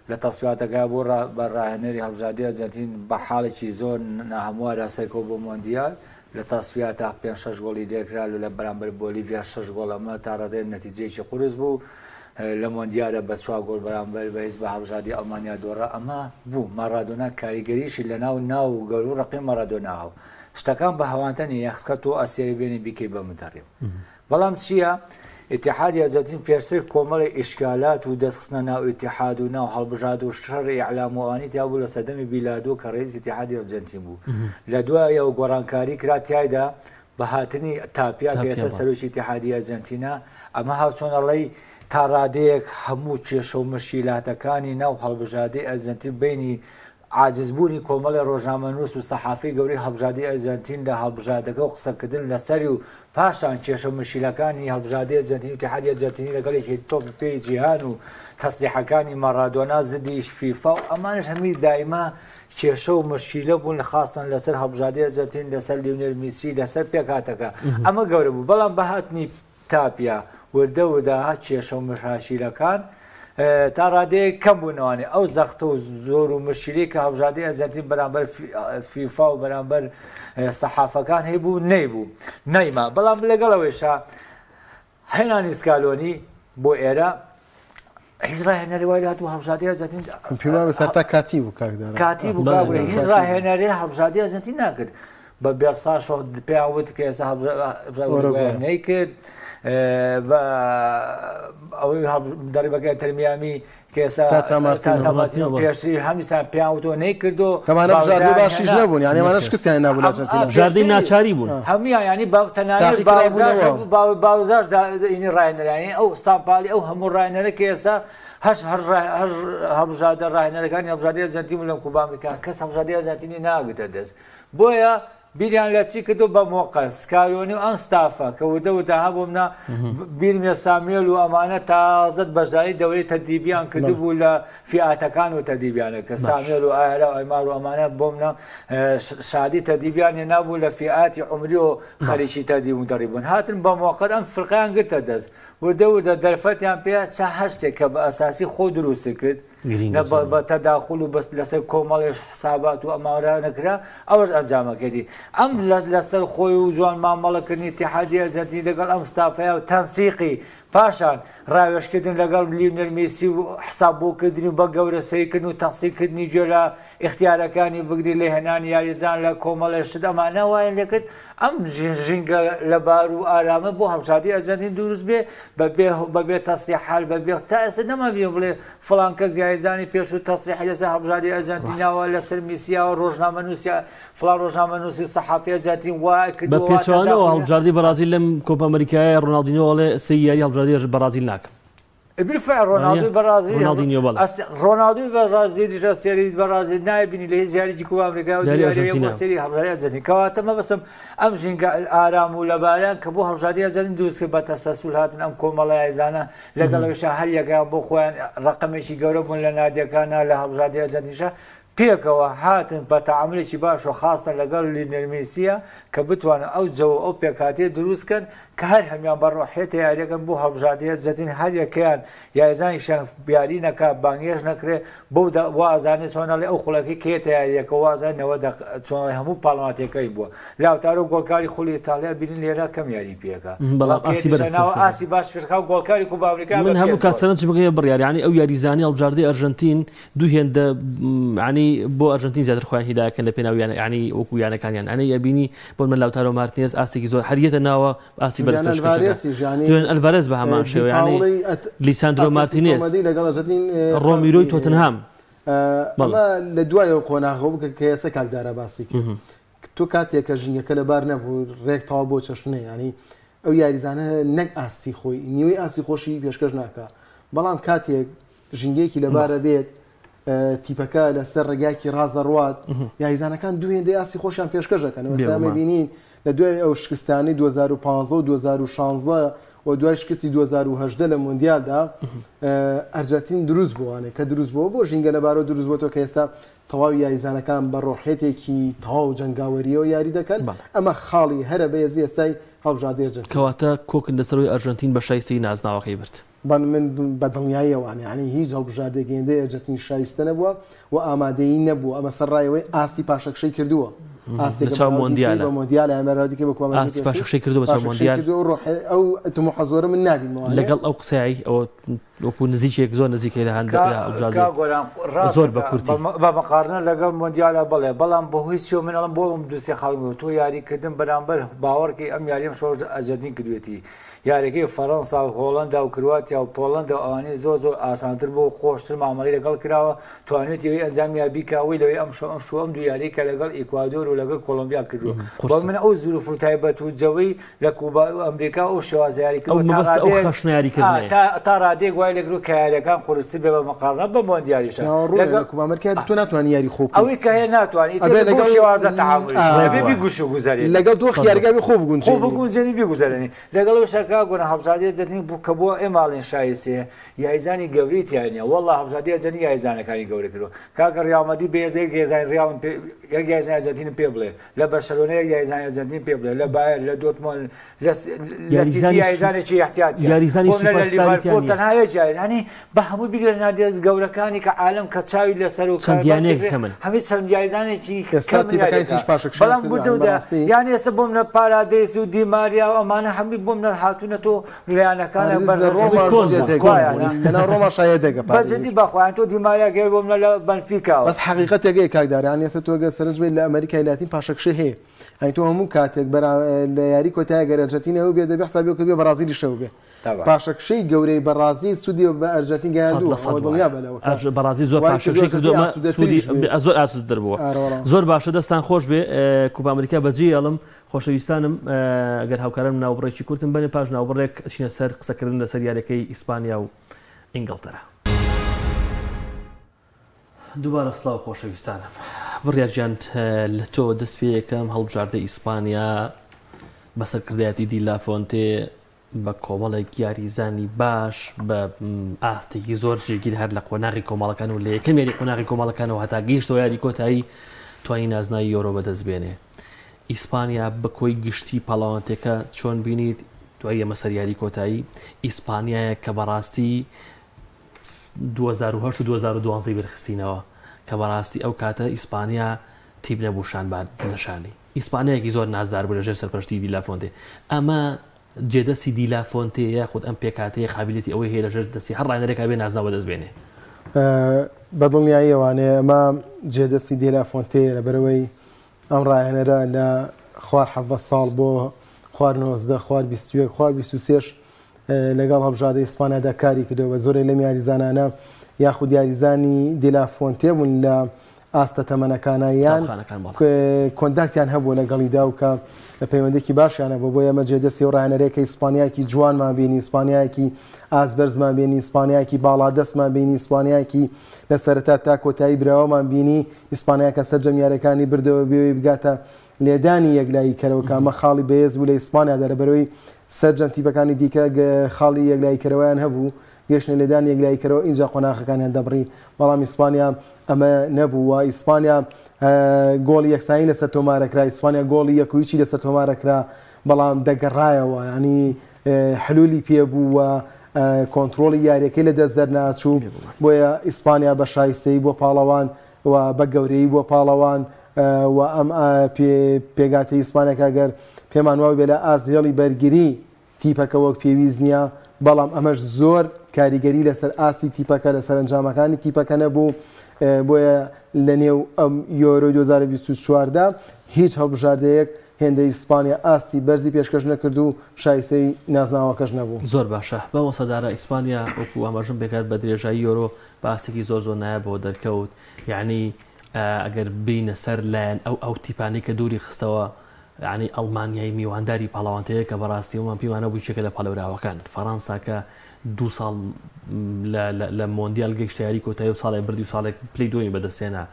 لە تەسفیاتەکە بۆ بە ڕاهێنەری هەڵبژاردی ئەرجەنتین بە حاڵێکی زۆر ناهەموارا سەرکەوت بۆ مۆندیال لە تەسفیاتا پێنج شەش گۆڵی لێکرا لە بەرامبەر بۆلیڤیا شەش گۆڵ ئەمە تا ڕادەیەک نەتیجەیەکی قورس بوو لە مۆندیالە بە چوار گۆڵ بەرامبەر بە هیچ بە هەڵبژاردی ئەڵمانیا دۆڕا ئەمە بوو ماڕادۆنا کاریگەریشی لە ناو ناو و گەورە و ڕەقی ماڕادۆنا هەبوو شتەکان بە هەوانتە نییە یاخسکە تۆ ئەستێرە بێنی بیکەی بە مدەڕیب بەڵام چییە؟ ئیتیحادی ئەرجەنتین پێشتر کۆمەڵی ئیشکالات و دەستخستنە ناو ئیتیحاد و ناو هەڵبژارد و شەڕی ئیعلام و ئەوانی تیا بوو لە سەردەمی بیلاردۆ کە ڕئیسی ئیتیحادی ئەرجەنتین بوو لە دوایەوە گۆڕانکاری کرا تیایدا بە هاتنی تاپیا کە ئێستا سەرۆکی ئیتیحادی ئەرجەنتینە ئەمە هاوچۆن ئەڵێی تا ڕادەیەک هەموو کێشە و مشکیلاتەکانی ناو هەڵبژاردەی ئەرجەنتین بینی عاجزبوونی کۆمەڵێ ڕۆژنامەنووس و سەحافی گەورەی هەڵبژاردەی ئەرجەنتین لە هەڵبژاردەکە و قسەکردن لەسەری و پاشان کێشە و مشکیلەکانی هەڵبژاردەی ئەرجەنتین و ئیتیحادی ئەرجەنتینی لەگەڵ یەکێتی تۆپی پێی جیهان و تەسریحەکانی ماڕادۆنا زدی فیفا و ئەمانەش هەمی دایما کێشە و مشکیلە بوون خاستەن لەسەر هەڵبژاردەی ئەرجەنتین لەسەر لیونێل میسی لەسەر پێکهاتەکە ئەمە گەورە بوو بەڵام بە هاتنی تاپیا وردە وردە کێشە و مشاشیلەکان تا ڕادەیەک کەم بوونەوانێ ئەو زەختە و زۆر و مشکیلەی کە هەڵبژاردەی ئەرجەنتین بەرامبەر فیفا و بەرامبەر سەحافەکان هەیبوو نەیبوو نەیما بەڵام لەگەڵ ئەوەیشا هێنانی سکالۆنی بۆ ئێرە هیچ ڕاهێنەری وای لات و هەڵبژاردەی ئەرجەنتین پێم وایە سەرتا کاتی بوو کاک دارا کاتی بوو کاک بوو هیچ ڕاهێنەری هەڵبژاردەی ئەرجەنتین ناکرد بە بێرساشۆ پێیان وت کە ئێستا هەڵبژاردەی نەیکرد بە ئەوەی دەڕیبەکە تەرمیامی کە ئێستا تاتا مارتینۆ پێشتری هەمیسان پێیان وتۆ نەیکردو کەمانە بژاردەی باشیش نەبوون یانی ئەمانە شکستیان نابوو لە ئەرجەنتینا بژاردەی ناچاری بوون هەموویان یانی با تەنانەت باوزاش ئینی ڕاهێنەرانی ئەو سامپالی ئەو هەموو ڕاهێنەرە کە ئێستا هەش هەر هەر هەڵبژاردە ڕاهێنەرەکانی هەڵبژاردەی ئەرجەنتین بوون لەم کوپا ئەمریکا کەس هەڵبژاردەی ئەرجەنتینی ناگرتە دەست بۆیە بیریان لە چی کردو بە مۆقە سکالۆنی و ئەم ستافە کە وردە وردە ها بۆ منە بیرمێ سامیێل و ئەمانە تازە بەشداری دەورەی تەدریبیان کردبوو لە فیاتەکان و تەدریبیانە کە سامیێل و ئایرا و ئەیمار و ئەمانە بۆ منە شادی تەدریبیان هێنابوو لە فیاتی عمری و خەریکی تەدریب و دەڕی بوون هاتن بە مۆقەت ئەم فرقیان گرتە دەست وردە وردە دەرفەتیان پێ چا هەر شتێک کە بە ئەساسی خۆ دروست کرد نە بە تەداخول و بەس لەسەر کۆمەڵێش حسابات و ئەمانە نەکرا ئەوەش ئەنجامەکەی ئەم لەسەر خۆی و جوان مامەڵەکردنی ئیتیحادی ئەرجەنتینی لەگەڵ ئەم ستافەیە و تەنسیقی پاشان ڕاوێژکردن لەگەڵ لیونێل میسی و حساب بۆکردنی و بە گەورە سەیرکردن و تەنسیقکردنی گوێ لە ئیختیارەکانی بگری لە هێنانی یاریزان لە کۆمەڵێ شت ئەمانە وایان لێکرد ئەم ژینگە لەبار و ئارامە بۆ هەڵبژاردەی ئەرجەنتین دروست بێ بەبێ بەبێ تەسریحات بەبێ تا ئێستا نەمان بینی بڵێ فڵان کەس یاریزانی پێشوو تەسریحی لەسەر هەڵبژاردەی ئەرجەنتیناوە لەسەر میسیاوە ڕۆژنامەنووسی فڵان ڕۆژنامەنووسی و سەحافی ئەرجەنتین وا بە کردووە وا پێچەوانەوە تەداخولی هەڵبژاردەی بەرازیل لەم کۆپا ئەمریکایە ڕۆناڵدینۆ ئەڵێ سەیری یاری هەڵبژاردەی بەرازیل ناکەم. بالفعل ڕۆناڵدۆی بەڕازیل ڕۆناڵدینیۆ بەڵێ. ڕۆناڵدۆی بەڕازیلیش ئەستێرەی بەڕازیل نایبینی لە هیچ یاریی کوپا ئەمریکا و یاری یارییە بۆ ئەرجەنتینا. سەیری هەڵبژاردەی ئەرجەنتین کەواتە مەبەستم ئەم ژینگە ئارام و لەبارەیان کە بۆ هەڵبژاردەی ئەرجەنتین دروست کرد بە تەسەسول هاتن ئەم کۆمەڵە یاریزانە لەگەڵ ئەویشا هەر یەکەیان بۆ خۆیان ڕەقەمێکی گەورە بوون لە نادیەکانا لە هەڵبژاردەی ئەرجەنتینیشا پێکەوە هاتن بە تەعامولێکی باش و خاستە لەگەڵ لیونێل میسییە کە بتوانن ئەو جەو و ئەو پێکهاتەیە دروست کەن کە هەر هەموان بە ڕۆحیەتە یاریەکەن بۆ هەڵبژاردەی ئەرجەنتین هەر یەکەیان یاریزانیشیان یاری نەکا بانگێش نەکرێ بەو دە وا ئەزانێ چۆن ئەڵێ ئەو خولەکەی کە یەتە یاریەکە وا ئەزانێ 90 دەق چۆن ئەڵێ هەموو پاڵناتێکەی بووە لاوتارۆ گۆڵکاری خولی ئیتاڵیا بینین لێرە کەم یاری پێکا بەڵام بەڵام کە ئاستی یەتیشە بەرز ناوە پێشکەوت. ئاستی باش پێشخا و گۆڵکاری کوپا ئەمریکا من بە هەموو پێنج کات گۆڵ. سەرنجم هەیە بڕیار یانی ئەو یاریزانەی هەڵبژاردەی ئەرژەنتین دوو هێندە یانی یانی بۆ ئەرژەنتین زیاتر خۆیان هیلاکەن لە پێناو یانە یانی وەکو یانەکانیان ئەنەی ئەبینی بۆ من لاوتارۆ مارتینێز ئاستێکی زۆر هەر یەتە ناوە ئاستی بەرز جولیان پێشکەش دەکات ئەلڤارێسیش یانی جولیان ئەلڤارێز بە هەمان دی شێوە یانی پاوڵی ئەت لیساندرۆ ئەتلەتیکۆ مارتینێز مەدرید لەگەڵ ئەرژەنتین ڕۆمیرۆی فەرقی هەیە. تۆتنهام بەڵێ. ئەمە لە دوای ئەو قۆناغەوە بوو کە ئێستا کاک دارا باسی کرد تۆ کاتێک کە ژینگەکە لەبار نەبوو ڕێک تەواو بۆ چەشنە یانی ئەو یاریزانە نەک ئاستی خۆی نیوەی ئاستی خۆشی پێشکەش ناکا بەڵام کاتێک ژینگەیەکی لەبارە بێت تیپەکە لەسەر ڕێگایەکی ڕاست دەڕوات یاریزانەکان دوو هێندەی ئاستی خۆشیان پێشکەش دەکەن ئێستا ئێمە بینین لە دوای ئەو شکستانەی 2015 و 2016 و دوای شکستی 2018 لە مۆندیالدا ئەرجەنتین دروست بووانێ کە دروست بووە بۆ ژینگە لەبارەوە دروست بۆتەوە کە ئێستا تەواوی یاریزانەکان بە ڕۆحیەتێکی تەواو جەنگاوەرییەوە یاری دەکەن، ئەمە خاڵی هەرە بەهێزی ئێستای هەڵبژاردەی ئەرجەنتینە. کەواتە کۆکن لەسەر ئەوەی ئەرژەنتین بە شایستەیی نازناوەکەی برد؟ من بە دڵنیاییەوە یانی هیچ هەڵبژاردەیەک هێندەی ئەرجەنتین شایستە نەبووە و ئامادەیی نەبووە، ئەمە سەرڕای ئەوەی ئاستی پاشەکشەی کردووە، ئاستێکە لە چاو بەراوردی مۆندیالە بە مۆندیالە یان بەراوردی بە کۆپا ئەمریکای ئاستی پێشوو پاشەکشەی کردووە بە چاو پاشەکشەی مۆندیال. کردووە، ئەو ڕۆحە ئەو تموحە زۆرە من نابینمەوە. لەگەڵ ئەو قسەیەی ئەوە وەکو نزیکێک زۆر نزیکە لە هەند لە هەڵبژاردەی کاک گۆران ڕاست زۆر بە دەکا کورتی. بە مقارنە لەگەڵ مۆندیالا بەڵێ بەڵام بەهۆی چیەوە من ئەڵێم بۆ ئەم دوو سێ خاڵ بوو تۆ یاریکردن بەرامبەر باوەڕکەی ئەم یاریەم شۆڕ ئەرجەنتین کردوێتی یاریەکەی فەرەنسا و هۆڵەندا و کرواتیا و پۆڵەندا و ئەوانەی زۆر زۆر ئاسانتر بوو خۆشتر مامەڵەی لەگەڵ کراوە توانێتی ئەوەی ئەنجام یا بیکا ئەوەی لەوەی ئەم شۆ ئەم شۆ ئەم دوو یاریەی کە لەگەڵ ئیکوادۆر و لەگەڵ کۆڵۆمبیا کردووە بۆ قورسە. من ئەو زروف و تایبەت و جەوەی لە کوبا و ئەمریکا ئەو شێوازە یاری ئەو کردووە تا مەبەستە ئەو ڕادەیەک خەشنە یاری کردنەیە. تا تا ڕادەیەک وای لێکردووە کە یاریەکان قورستر بێ بە مقارنە بە مۆندیالیشە ڕوونە لەگەڵ لە کوبا ئەمریکا تۆ ناتوانانی یاری خۆ بکەی. ئەوەی کە هەیە ناتوانانی ئیتر ئەبێ بەو لەگەڵ شێوازە تەعامولیش ئەبێ ڕێک بیگوش و گوزەرێنی. لەگەڵ دۆخی سەد یاریگا بەس. بێ خۆ خۆ بگونجێنی. بگونجێنی بیگوزەرێنی لەگەڵ ئەوەشا کاک گۆران هەڵبژاردەی ئەرجەنتین بوو کە بۆ ئێمە ئەڵێن شایستەیە یاریزانی گەورەی تیا نییە وەڵڵا هەڵبژاردەی ئەرجەنتین یاریزانەکانی گەورە کردووە کاکە ڕیاڵ مەدرید بەهێزە یەک یاریزانی ڕیاڵم پێ یەک یاریزانی ئەرجەنتینم پێ بڵێ لە بەرشەلۆنە یەک یاریزانی ئەرجەنتین پێ بڵێ لە بایەر لە دۆرتمۆند لە سیتی یاریزانی یاریزانێکی احتیاطیە یاریزانی بۆ منە لە سوپەرستاری تیا لیڤەرپوڵ نییە. تەنها یەک یاریزانی بە هەموو بیگرە نادیە گەورەکانی کە عالەم کە چاوی لەسەر و چەند کە باسی یانەیەک کرێ کەمن. هەمی چەند یاریزانێکی ئێستا کەمن تیپەکانی یاریەکە تریش پاشەکشەیان بەڵام کردووە بردە یانی و دە بەڕاستی یان ئێستا بۆ منە پارادەیس و دیماریا و ئەمانە هەمووی بۆ منە هاتوونەتەوە لە یانەکانە پارادیس لە بەرهەم ڕۆماش کۆن بوون، یەدەگە کۆن بوون بوون. لەناو ڕۆماش یەدەگە بە جدی پارادیس. بەخوایان تۆ دیماریا گەر بۆ منە لە بەنفیکاوە. بەس حەقیقەتێک هەیە کاک دارا یانی ئێستا تۆ گەر سەرنج بەیت لە ئەمەریکای لاتین پاشەکشە هەیە یانی تۆ هەموو کاتێک بەرا لە یاری کۆتایی گەر ئەرجەنتین ئەو بێ دەبێ حسابی ئەو کردبێ بەڕازیلیش ئەو بێ تەبعا. پاشەکشەی گەورەی بەڕازیل سوودی بە ئەرجەنتین سەد گەیاندووە لە سەد ئەوە وایە. دڵنیا بە لەوە کە ئەرج بەڕازیل زۆر وای کردووە پاشەکشەی کردووە ئەرجەنتین ئەمە سوودی ئاسوودەتریش بێ. زۆر ئاسوودەتر بووە. ئارە وەڵا. زۆر باشە دەستان خۆش بێ کوپا ئەمریکا بەجێ ئەڵم خۆشەویستانم گەر هاوکارانم ناوبڕێکی کورتم بەنێ پاش ناوبڕێک ئەچینە سەر قسەکردن لەسەر یاریەکەی ئیسپانیا و ئینگڵتەرا. دووبارە سڵاو خۆشەویستانم. بڕیار گیان لە تۆ دەست پێ یەکەم هەڵبژاردەی ئیسپانیا بە سەرکردایەتی دی لافۆنتێ بە کۆمەڵێک یاریزانی باش بە ئاستێکی زۆر جێگیر هەر لە قۆناغی کۆمەڵەکان و لە یەکەم یاری قۆناغی کۆمەڵەکانەوە هەتا گەیشتەوە یاری کۆتایی توانی نازناوی یۆرۆ بەدەست بێنێ. ئیسپانیا بە کۆی گشتی پاڵەوانێتیەکە چۆن بینیت؟ دوای ئێمە سەر یاری کۆتایی ئیسپانیایە کە بەڕاستی 2008 و 2012 بیرخستینەوە کە بەڕاستی ئەو کاتە ئیسپانیا تیپ نەبوو شان بە نەشانی ئیسپانیایەکی زۆر نازدار بوو لەژێر سەرپەرشتی دیلافۆنتێ. ئەمە جێدەستی دیلافۆنتێ یاخود ئەم پێکهاتەیە قابلیەتی ئەوەی هەیە لەژێر دەستی هەر ڕاهێنەرێکا بێ نازناو بەدەست بێنێ؟ بە دڵنیاییەوانێ ئەمە جێدەستی دیلافۆنتێیە لەبەرئەوەی ئەم ڕاهێنەرە لە خوار 17 ساڵ بۆ خوار 19 خوار 21 خوار 23 لەگەڵ هەڵبژاردەی ئیسپانیادا کاری کردووە بە زۆرێک لەم یاریزانانە یاخود یاریزانی دیلافۆنتێ بوون لە ئاستە تەمەنەکانە یان کۆنتاکتیان هەبووە لەگەڵیدا و کە پەیوەندێکی باشیان هەبوو بۆیە ئەمە جێدەستی ئەو ڕاهێنەرەیە کە ئیسپانیایەکی جوانمان بینی ئیسپانیایەکی ئاست بەرزمان بینی ئیسپانیایەکی باڵادەستمان بینی ئیسپانیایەکی لە سەرەتا تا کۆتایی براوەمان بینی ئیسپانیا کە سەرجەم یاریەکانی بردەوە بێوەی بگاتە لێدانی یەکلایی کەرەوە کە ئەمە خاڵی بەهێز بوو لە ئیسپانیادا لەبەرەوەی سەرجەم تیپەکانی دیکە خاڵی یەکلایی کەرەوەیان هەبوو گەیشتنە لێدانی یەکلایی کەرەوە ئینجا قۆناغەکانیان دەبڕی بەڵام ئیسپانیا ئەمە نەبوو و ئیسپانیا گۆڵی یەکسانی لەسەر تۆمارەکرا ئیسپانیا گۆڵی یەک و هیچی لەسەر تۆمارەکرا بەڵام دەگەڕایەوە ینی حلولی پێبوو و کۆنترۆڵی یاریەکەی لە دەست دەرناچوو بۆیە ئیسپانیا بە شایستەیی بۆ پاڵەوان و بە گەورەیی بۆ پاڵەوان و ئەم پێگاتەی ئیسپانیا گەر پێمان واو بێ لە ئاست هێڵی بەرگری تیپەکە وەک پێویست نییە، بەڵام ئەمەش زۆر کاریگەری لەسەر ئاستی تیپەکە، لەسەر ئەنجامەکانی تیپەکە نەبوو. بۆیە لە نێو ئەم یۆرۆی 2024 دا هیچ هەڵبژاردەیەک هێندەی ئیسپانیا ئاستی بەرزی پێشکەش نەکرد و شایستەی نازناوەکەش نەبوو. زۆر باشە مامۆستا دارا، ئیسپانیا وەکو ئاماژەم پێکرد بە درێژایی یۆرۆ بە ئاستێکی زۆر زۆر نایابەوە دەرکەوت، یەعنی ئەگەر بێینە سەر لایەن ئەو ئەو تیپانەی کە دووری خستەوە یەعنی ئەڵمانیای میوانداری پاڵەوانتەیە کە بەڕاستی ئەومان پێمانە بوو یەکێکە لە پاڵێوراوەکان، فەڕەنسا کە دوو ساڵ لە لە مۆندیال گەیشتە یاری کۆتایی و ساڵێک بردی و ساڵێک پلەی دووەمی بەدەستهێنا.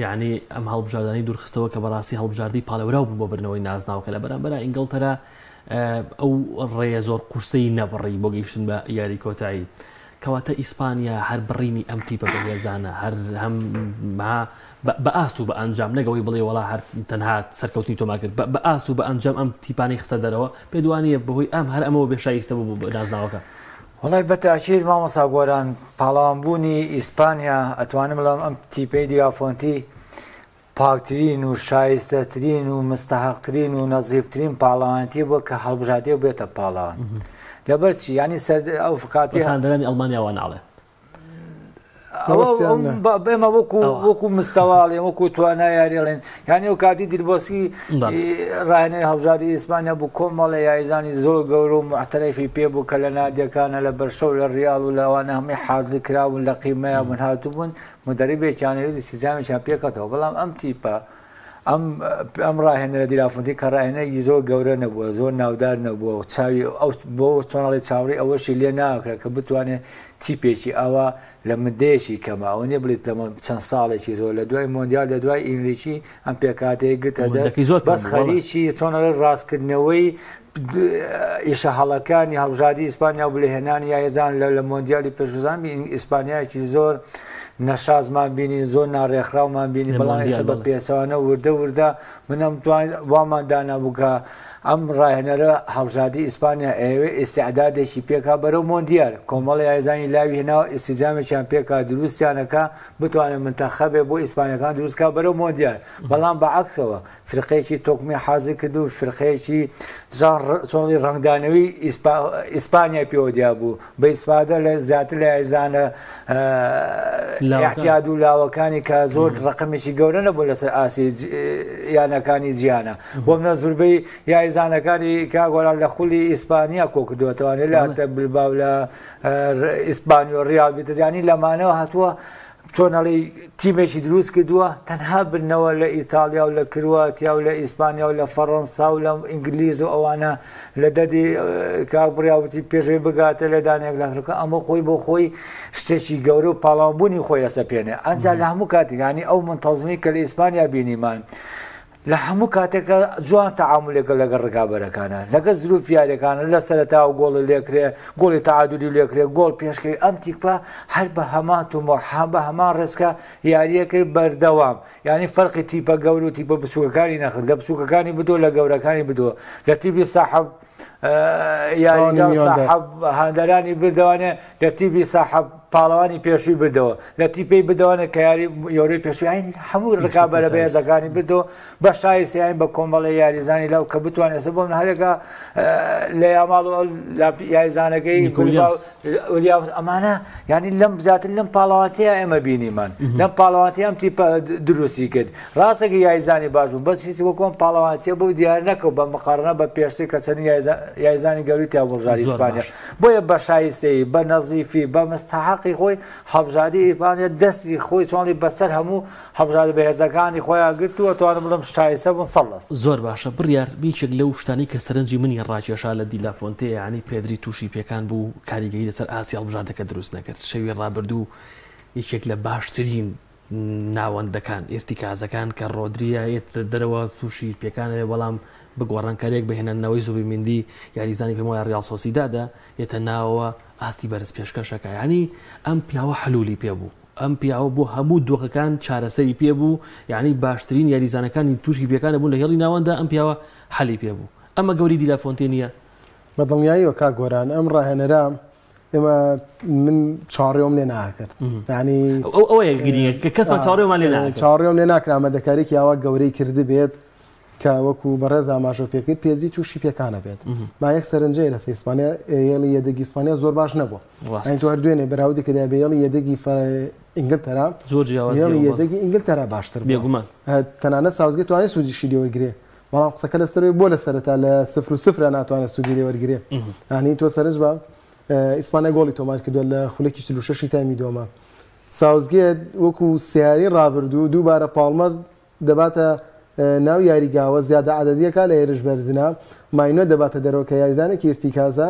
یەعنی ئەم هەڵبژاردانەی دوورخستەوە کە بەڕاستی هەڵبژاردەی پاڵێوراو بوون بۆ بردنەوەی نازناوەکە لە بەرامبەرا ئینگڵتەرا ئەو ڕێیە زۆر قورسەی نەبڕی بۆ گەیشتن بە یاری کۆتایی. کەواتە ئیسپانیا هەر بڕینی ئەم تیپە بەهێزانە هەر هەم بە ئاست و بە ئەنجام نەک ئەوەی بڵێ وەڵا هەر تەنها سەرکەوتنی تۆمار کرد بە ئاست و بە ئەنجام ئەم تیپانەی خستە دەرەوە پێت وانییە بەهۆی ئەم هەر ئەمەوە بێ شایستە بوو بۆ نازناوەکە؟ وەڵای بە تاکید مامۆستا گۆران پاڵەوان بوونی ئیسپانیا ئەتوانم بڵێم ئەم تیپەی دیلافۆنتی پاکترین و شایستەترین و مستەحەقترین و نەزیفترین پاڵەوانێتی بووە کە هەڵبژاردەیەک بێتە پاڵەوان لەبەر چی یانی سەر ئەو کاتی بەس هاندەرانی ئەڵمانیا وا ناڵێن. ئێمە وەکو وەکو مستەواڵێن وەکو توانا یاریڵێن یعنی ئەو کاتی دیربۆسکی ڕاهێنەری هەڵبژاردی ئیسپانیا بوو کۆمەڵە یاریزانی زۆر گەورە و معتەرەفی پێ بوو کە لە نادیەکانە لە بەرشە و لە ڕیاڵ و لەوانە هەمووی حازر کراون لە قیمەیە بوون هاتووبوون مدەربێکیان هێزی سیجامێکیان پێکەتەوە بەڵام ئەم تیپە ئەم ئەم ڕاهێنەرە دیلافونتی کە ڕاهێنەرێکی زۆر گەورە نەبووە زۆر ناودار نەبووە و چاوی ئەو بۆ چۆناڵی چاوەڕێی ئەوەشی لێ ناکرا کە بتوانێت تیپێکی ئاوا لە مدەیەکی کەمە ئەوە نییە بڵێت لەمە چەند ساڵێکی زۆر لە دوای مۆندیال لە دوای ئینریکی ئەم پێکهاتەیە گرتە دەست مدەکەی زۆر کەم بەس بوو بەڵێ. خەریکی چۆنەڵێ ڕاستکردنەوەی ئیشە هەڵەکانی هەڵبژاردی ئیسپانیا و بلهێنانی یاریزان لە مۆندیالی پێشوزان ئیسپانیایەکی زۆر نەشازمان بینی زۆر ناڕێکخراومان بینی بەڵام ئێستا بە پێچەوانە وردە وردە منم وامان دانابوو کە ئەم ڕاهێنەرە هەڵبژاردی ئیسپانیا ئەیەوێ ئیسیعدادێکی پێکا بەرەو مۆندیال کۆمەڵی یاریزانی لاوی هێناوە ئیسیجامێکیان پێکا دروستیانەکە بتوانێت منتەخەبێ بۆ ئیسپانیەکان دروستکا بەرەو مۆندیال بەڵام بە عەکسەوە فرقەیەکی تۆکمەی حازر کرد و فرقەیەکی چۆنڵی ڕەنگدانەوەی ئیسپانیای پێوە دیار بوو بە ئیسفادە لە زیاتر لە یاریزانە احتیاد و لاوەکانی کە زۆر ڕقمێکی گەورە نەبوو لەسەر ئاسی یانەکانی جیهانە بۆ منە زوربەی یاریزانەکانی کاگۆران لە خولی ئیسپانیا کۆکردووەتەوانێ لە بلباو لە ئیسپانیۆ ڕیال بیتزیانی لەمانەوە هاتووە چۆن ئەڵێی تیمێکی دروست کردووە تەنها بردنەوە لە ئیتاڵیا و لە کرواتیا و لە ئیسپانیا و لە فەڕەنسا و لە ئینگلیز و ئەوانە لە دەدی کاک بڕیا وتی پێشەوەی بگاتە لێدانێک لە ئەفریقا ئەمە خۆی بۆ خۆی شتێکی گەورە و پاڵاوانبوونی خۆی ئەسەپێنێ ئەنجا لە هەموو کاتێک یانی ئەو منتەزمی کە لە ئیسپانیا بینیمان لە هەموو کاتێکا جوان تەعامولێکە لەگەڵ ڕکابەرەکانە لەگە زروف یاریەکانە لە سەرەتاوە گۆڵی لێکرێ گۆڵی تەعادولی لێکرێ گۆڵ پێشکەوی ئەم تیپە هەر بە هەمان تومۆح هەم بە هەمان ڕێچکە یاریە کرد بەردەوام یعنی فەرقی تیپە گەور و تیپە بچووکەکانی نەخست لە بچووکەکانی بدۆ لە گەورەکانی بدۆ لە تیپی ساحەب یاریگا ساحەب هاندەرانی بردەوانێ لە تیپی ساحەب پاڵەوانی پێشووی بردەوە لە تیپەی بدەوانە کە یاری یۆرۆی پێشووی ئاین هەموو ڕکابەرە بەهێزەکانی بردەوە بە شایستەیان بە کۆمەڵی یاریزانی لاو کە بتوانێت ئێستا بۆ من هەرێکە لە یاماڵ و یاریزانەکەی ولیامز ئەمانە یعنی لەم زیاتر لەم پاڵەوانتیە ئێمە بینیمان لەم پاڵەوانتی ئەم تیپە دروستی کرد ڕاستەکە یاریزانی باش بوو بەس هیچ وەکۆم پاڵەوانتیە بۆ دیار نەکەوت بە مقارنە بە پێشتر کە چەند یاریزانی گەوری تیا بڵژاری ئیسپانیا بۆیە بە شایستەیی، بە نەزیفی، بە مستەحەقی خۆی هەڵبژاردەی ئیسپانیا دەستی خۆی چۆنڵی بەسەر هەموو هەڵبژاردە بەهێزەکانی خۆیان گرت و ئەتوانم بڵێم شایستە بوون سەد لە سەد. زۆر باشە بڕیار، یەکێک لەو شتانەی کە سەرنجی منی ڕاکێشا لە دیلافۆنتێ یانی پێدری تووشی پێکان بوو کاریگەری لەسەر ئاستی هەڵبژاردەکە دروست نەکرد شەوی ڕابردوو یەکێک لە باشترین ناوەندەکان، ئیرتیکازەکان کە ڕۆدریە یەتە دەرەوە تووشی پێکان ئەبێ بەڵام بە گۆڕانکاریەک بە هێنانەوەی زوبیمیندی یاریزانی پێم وایە ڕیاڵ سۆسیدادە یەتە ناوەوە ئاستی بەرز پێشکەش ئەکا یانی ئەم پیاوە حلولی پێ بوو ئەم پیاوە بۆ هەموو دۆخەکان چارەسەری پێ بوو یانی باشترین یاریزانەکانی تووشی پێکان ئەبوون لە هێڵی ناوەندا ئەم پیاوە حەلی پێ بوو ئەمە گەوری دیلافۆنتێ نییە؟ بە دڵنیاییەوە کاک گۆران ئەم ڕاهێنەرە ئێمە من چاڕێوم لێ ناکرد ینی ئەو ئەوەیە گرینگە کە کەسمان چاڕێومان لێ ناکرد چاڕێوم لێ ناکرا ئامادەکاریکی ئاوا گەورەی کردبێت. کە وەکو بەڕێز ئاماژە پێکرد پێدری تووشی پێکانە بێت ما یەک سەرنجەیە لەسەر ئیسپانیا هێڵی یەدەگی ئیسپانیا زۆر باش نەبووە یانی تۆ هەر دوێنێ بەراوردی کە بە هێڵی یەدەگی ئینگلتەرا زۆر جیاواز هێڵی یەدەگی ئینگلتەرا باشتر بوو بێگومان تەنانەت ساوسگێت توانێت سوودیشی لێ وەرگرێ بەڵام قسەکە لەسەرەوەی بۆ لە سەرەتا لە 0-0 ناتوانێت سوودی لێ وەرگرێ یانی تۆ سەرنج بە ئیسپانیا گۆڵی تۆمار کردووە لە خولەکی 46 تایمی دووەمە ساوسگێت وەکو سیاری ڕابردوو دووبارە پاڵمەر دەباتە ناو یاریگاوە زیادە عەدەدیەکە لە هێرش بەردنا ماینۆ دەباتە دەرەوە کە یاریزانێکی ئیرتیکازە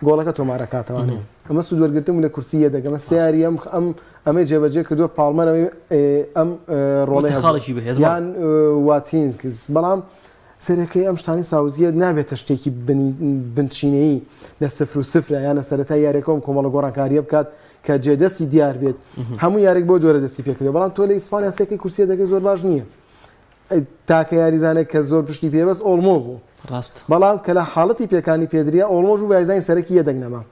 گۆڵەکە تۆمارەکاتەوانێ ئەمە سوود وەرگرتن لە کورسی یەدەگ ئەمە سیاری ئەم ئەم ئەمەی جێبەجێ کردووە پاڵمەر ئەم ڕۆڵی خاڵێکی بەهێز یان واتینکز بەڵام سەرەکەی ئەم شتانی ساوزگێت نابێتە شتێکی بنچینەیی لە 0-0 یان لە سەرەتای یاریەکەم کۆمەڵە گۆڕانکاریە بکات کە جێدەستی دیار بێت هەموو یاریک بۆ جۆرە دەستی پێکردو بەڵام تۆ لە ئیسپانیا سێکەی کورسیە دەکەی زۆر باش نییە تاکە یاریزانێک کە زۆر پشتی پێبەست ئۆڵمۆ بوو ڕاست بەڵام کە لە حاڵەتی پێکانی پێدریا ئۆڵمۆش بوو یاریزانی سەرەکی یەدەگ نەما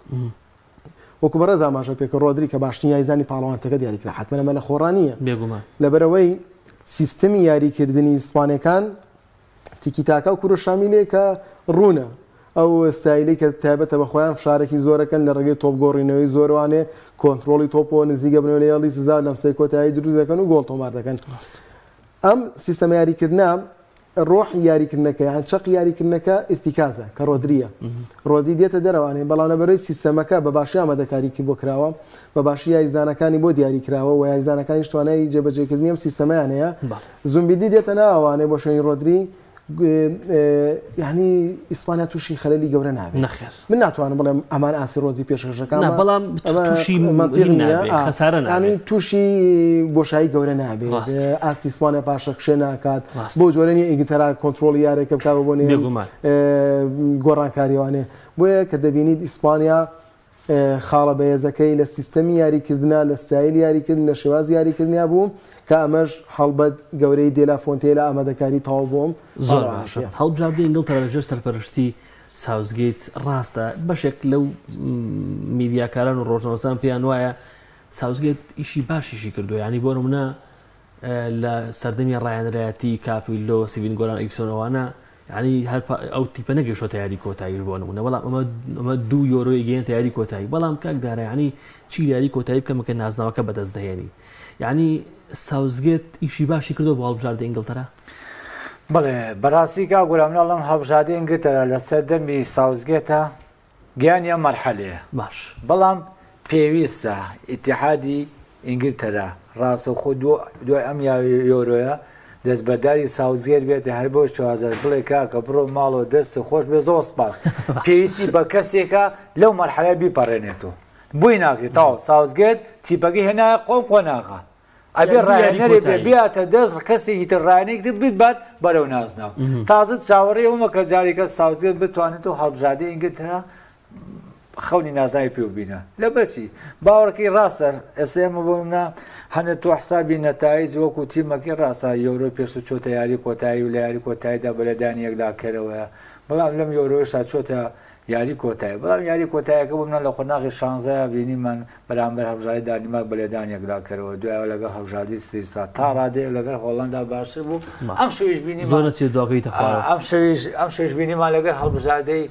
وەکو بەڕێز ئاماژە پێکە ڕۆدری کە باشترین یاریزانی پاڵەوانەتەکە دیاری کرا حتمما ئەمە لە خۆڕا نییە بێگومان لەبەرەوەی سیستمی یاریکردنی ئیسپانیەکان تیکی تاکا و کورۆ شامیلێ کە ڕوونە ئەو ستایلی کە تایبەتە بە خۆیان فشارێکی زۆرەکەن لە ڕێگەی تۆپ گۆڕینەوەی زۆروانێ کۆنترۆڵی تۆپەوە نزیکە بنەوە لە هێڵی سزا لەمسەی کۆتایی دروست دەکەن و گۆڵ تۆمار دەکەن. ئەم سیستەمە یاریکردنە ڕۆحی یاریکردنەکە یان چەقی یاریکردنەکە ئیرتیکازە کە ڕۆدریە ڕۆدری دێتە دەرەوانێ بەڵام لەبەرەی سیستەمەکە بە باشی ئامادەکاری بۆ کراوە بە باشی یاریزانەکانی بۆ دیاری کراوە و یاریزانەکانیش توانای جێبەجێکردنی ئەم سیستەمەیان هەیە زومبیدی دێتە ناوانێ بۆ شوێنی ڕۆدری یعنی ئیسپانیا تووشی خەلەلی گەورە نابێت نەخێر من ناتوانم بڵێم ئەمان ئاسی ڕۆدری پێشکەشەکان بەڵام تووشی مەنتیق نییە خەسارە یعنی تووشی بۆشایی گەورە نابێت ئاستی ئیسپانیا پاشەکشێ ناکات بۆ جۆرە نییە ئینگلتەرا کۆنترۆڵی یارێکە بکات بۆ بێگومان گۆڕانکاریوانێ بۆیە کە دەبینیت ئیسپانیا خاڵە بەهێزەکەی لە سیستەمی یاریکردنا، لە ستایلی یاریکردن، لە شێوازی یاریکردنیا بوو، کە ئەمەش هەڵبەت گەورەی دێلا فۆنتێ لە ئامادەکاری تەواو بۆ ئەم زۆر باشە. پاڵەوانێتییە. هەڵبژاردەی ئینگڵتەرا لەژێر سەرپەرشتی ساوسگەیت ڕاستە بەشێک لەو میدیاکاران و ڕۆژنامەنووسان پێیان وایە ساوسگەیت ئیشی باشیشی کردووە یانی بۆ نمونە لە سەردەمی ڕایەنرایەتی کاپیلۆ سیڤین گۆران ئەریکسۆن ئەوانە یانی هەر ئەو تیپە نەگەیشتۆتە یاری کۆتاییش بۆ نمونە بەڵام ئەمە ئەمە دوو یۆرۆی گەیەنتە یاری کۆتایی بەڵام کاک دارا یانی چی لە یاری کۆتایی بکەمە کە نازناوەکە بەدەست دەهێنی یانی ساوزگێت ئیشی باشی کردو بۆ هەڵبژاردە ئینگلتەرا. بەڵێ بەڕاستی کاک گۆران من ئەڵێم هەڵبژاردەی ئینگلتەرا لە سەردەمی ساوزگێتە گەیانی ئەم مەرحەلەیە باش. بەڵام پێویستە ئیتیحادی ئینگلتەرا ڕاستەوخۆ دوای ئەم یۆرۆیە دەستبەرداری ساوزگێت بێت هەر بەو شێوازە بڵێ کاکە بڕۆ ماڵەوە دەستت خۆش بێ زۆر سپاس پێویستی بە کەسێکە لەو مەرحەلە بیپەڕێنێتەوە بۆی ناکرێت تەواو ساوزگێت تیپەکەی هێنایە قۆم قۆناغە ئەبێ ڕاهێنەرێ بێ بیاتە دەست کەسێکی تر ڕاهێنێکی تر ببات بەرەو نازناو تازە چاوەڕێی ئەومە کە جارێکە ساوزگێت بتوانێت و هەڵبژاردەی ئینگلتەرا خەونی نازناوی پێ ببینە لەبەرچی باوەڕکەی ڕاستە ئێستا ئێمە بۆ منە هەنێ تۆ حسابی نەتایج وەکو تیمەکەی ڕاستە یۆرۆی پێشتر چۆتە یاری کۆتایی و لە یاری کۆتاییدا بە لێدانی یەکلاکەرەوەیە بەڵام لەم یۆرۆیشدا چۆتە یاری کۆتایی بەڵام یاری کۆتایەکە بۆ منە لە قۆناغی شانزەیا بینیمان بەرامبەر هەڵبژاردەی دانیمارک بە لێدان یەکلاکەرەوە دوایەوە لەگەڵ هەڵبژاردەی سویسرا تا ڕادەیەک لەگەڵ هۆڵەندا باشتر بوو ئەم شەویش بینیمان زۆر نەچێت دواکەویتە خوارەوە ئەم شەویش ئەم شەویش بینیمان لەگەڵ هەڵبژاردەی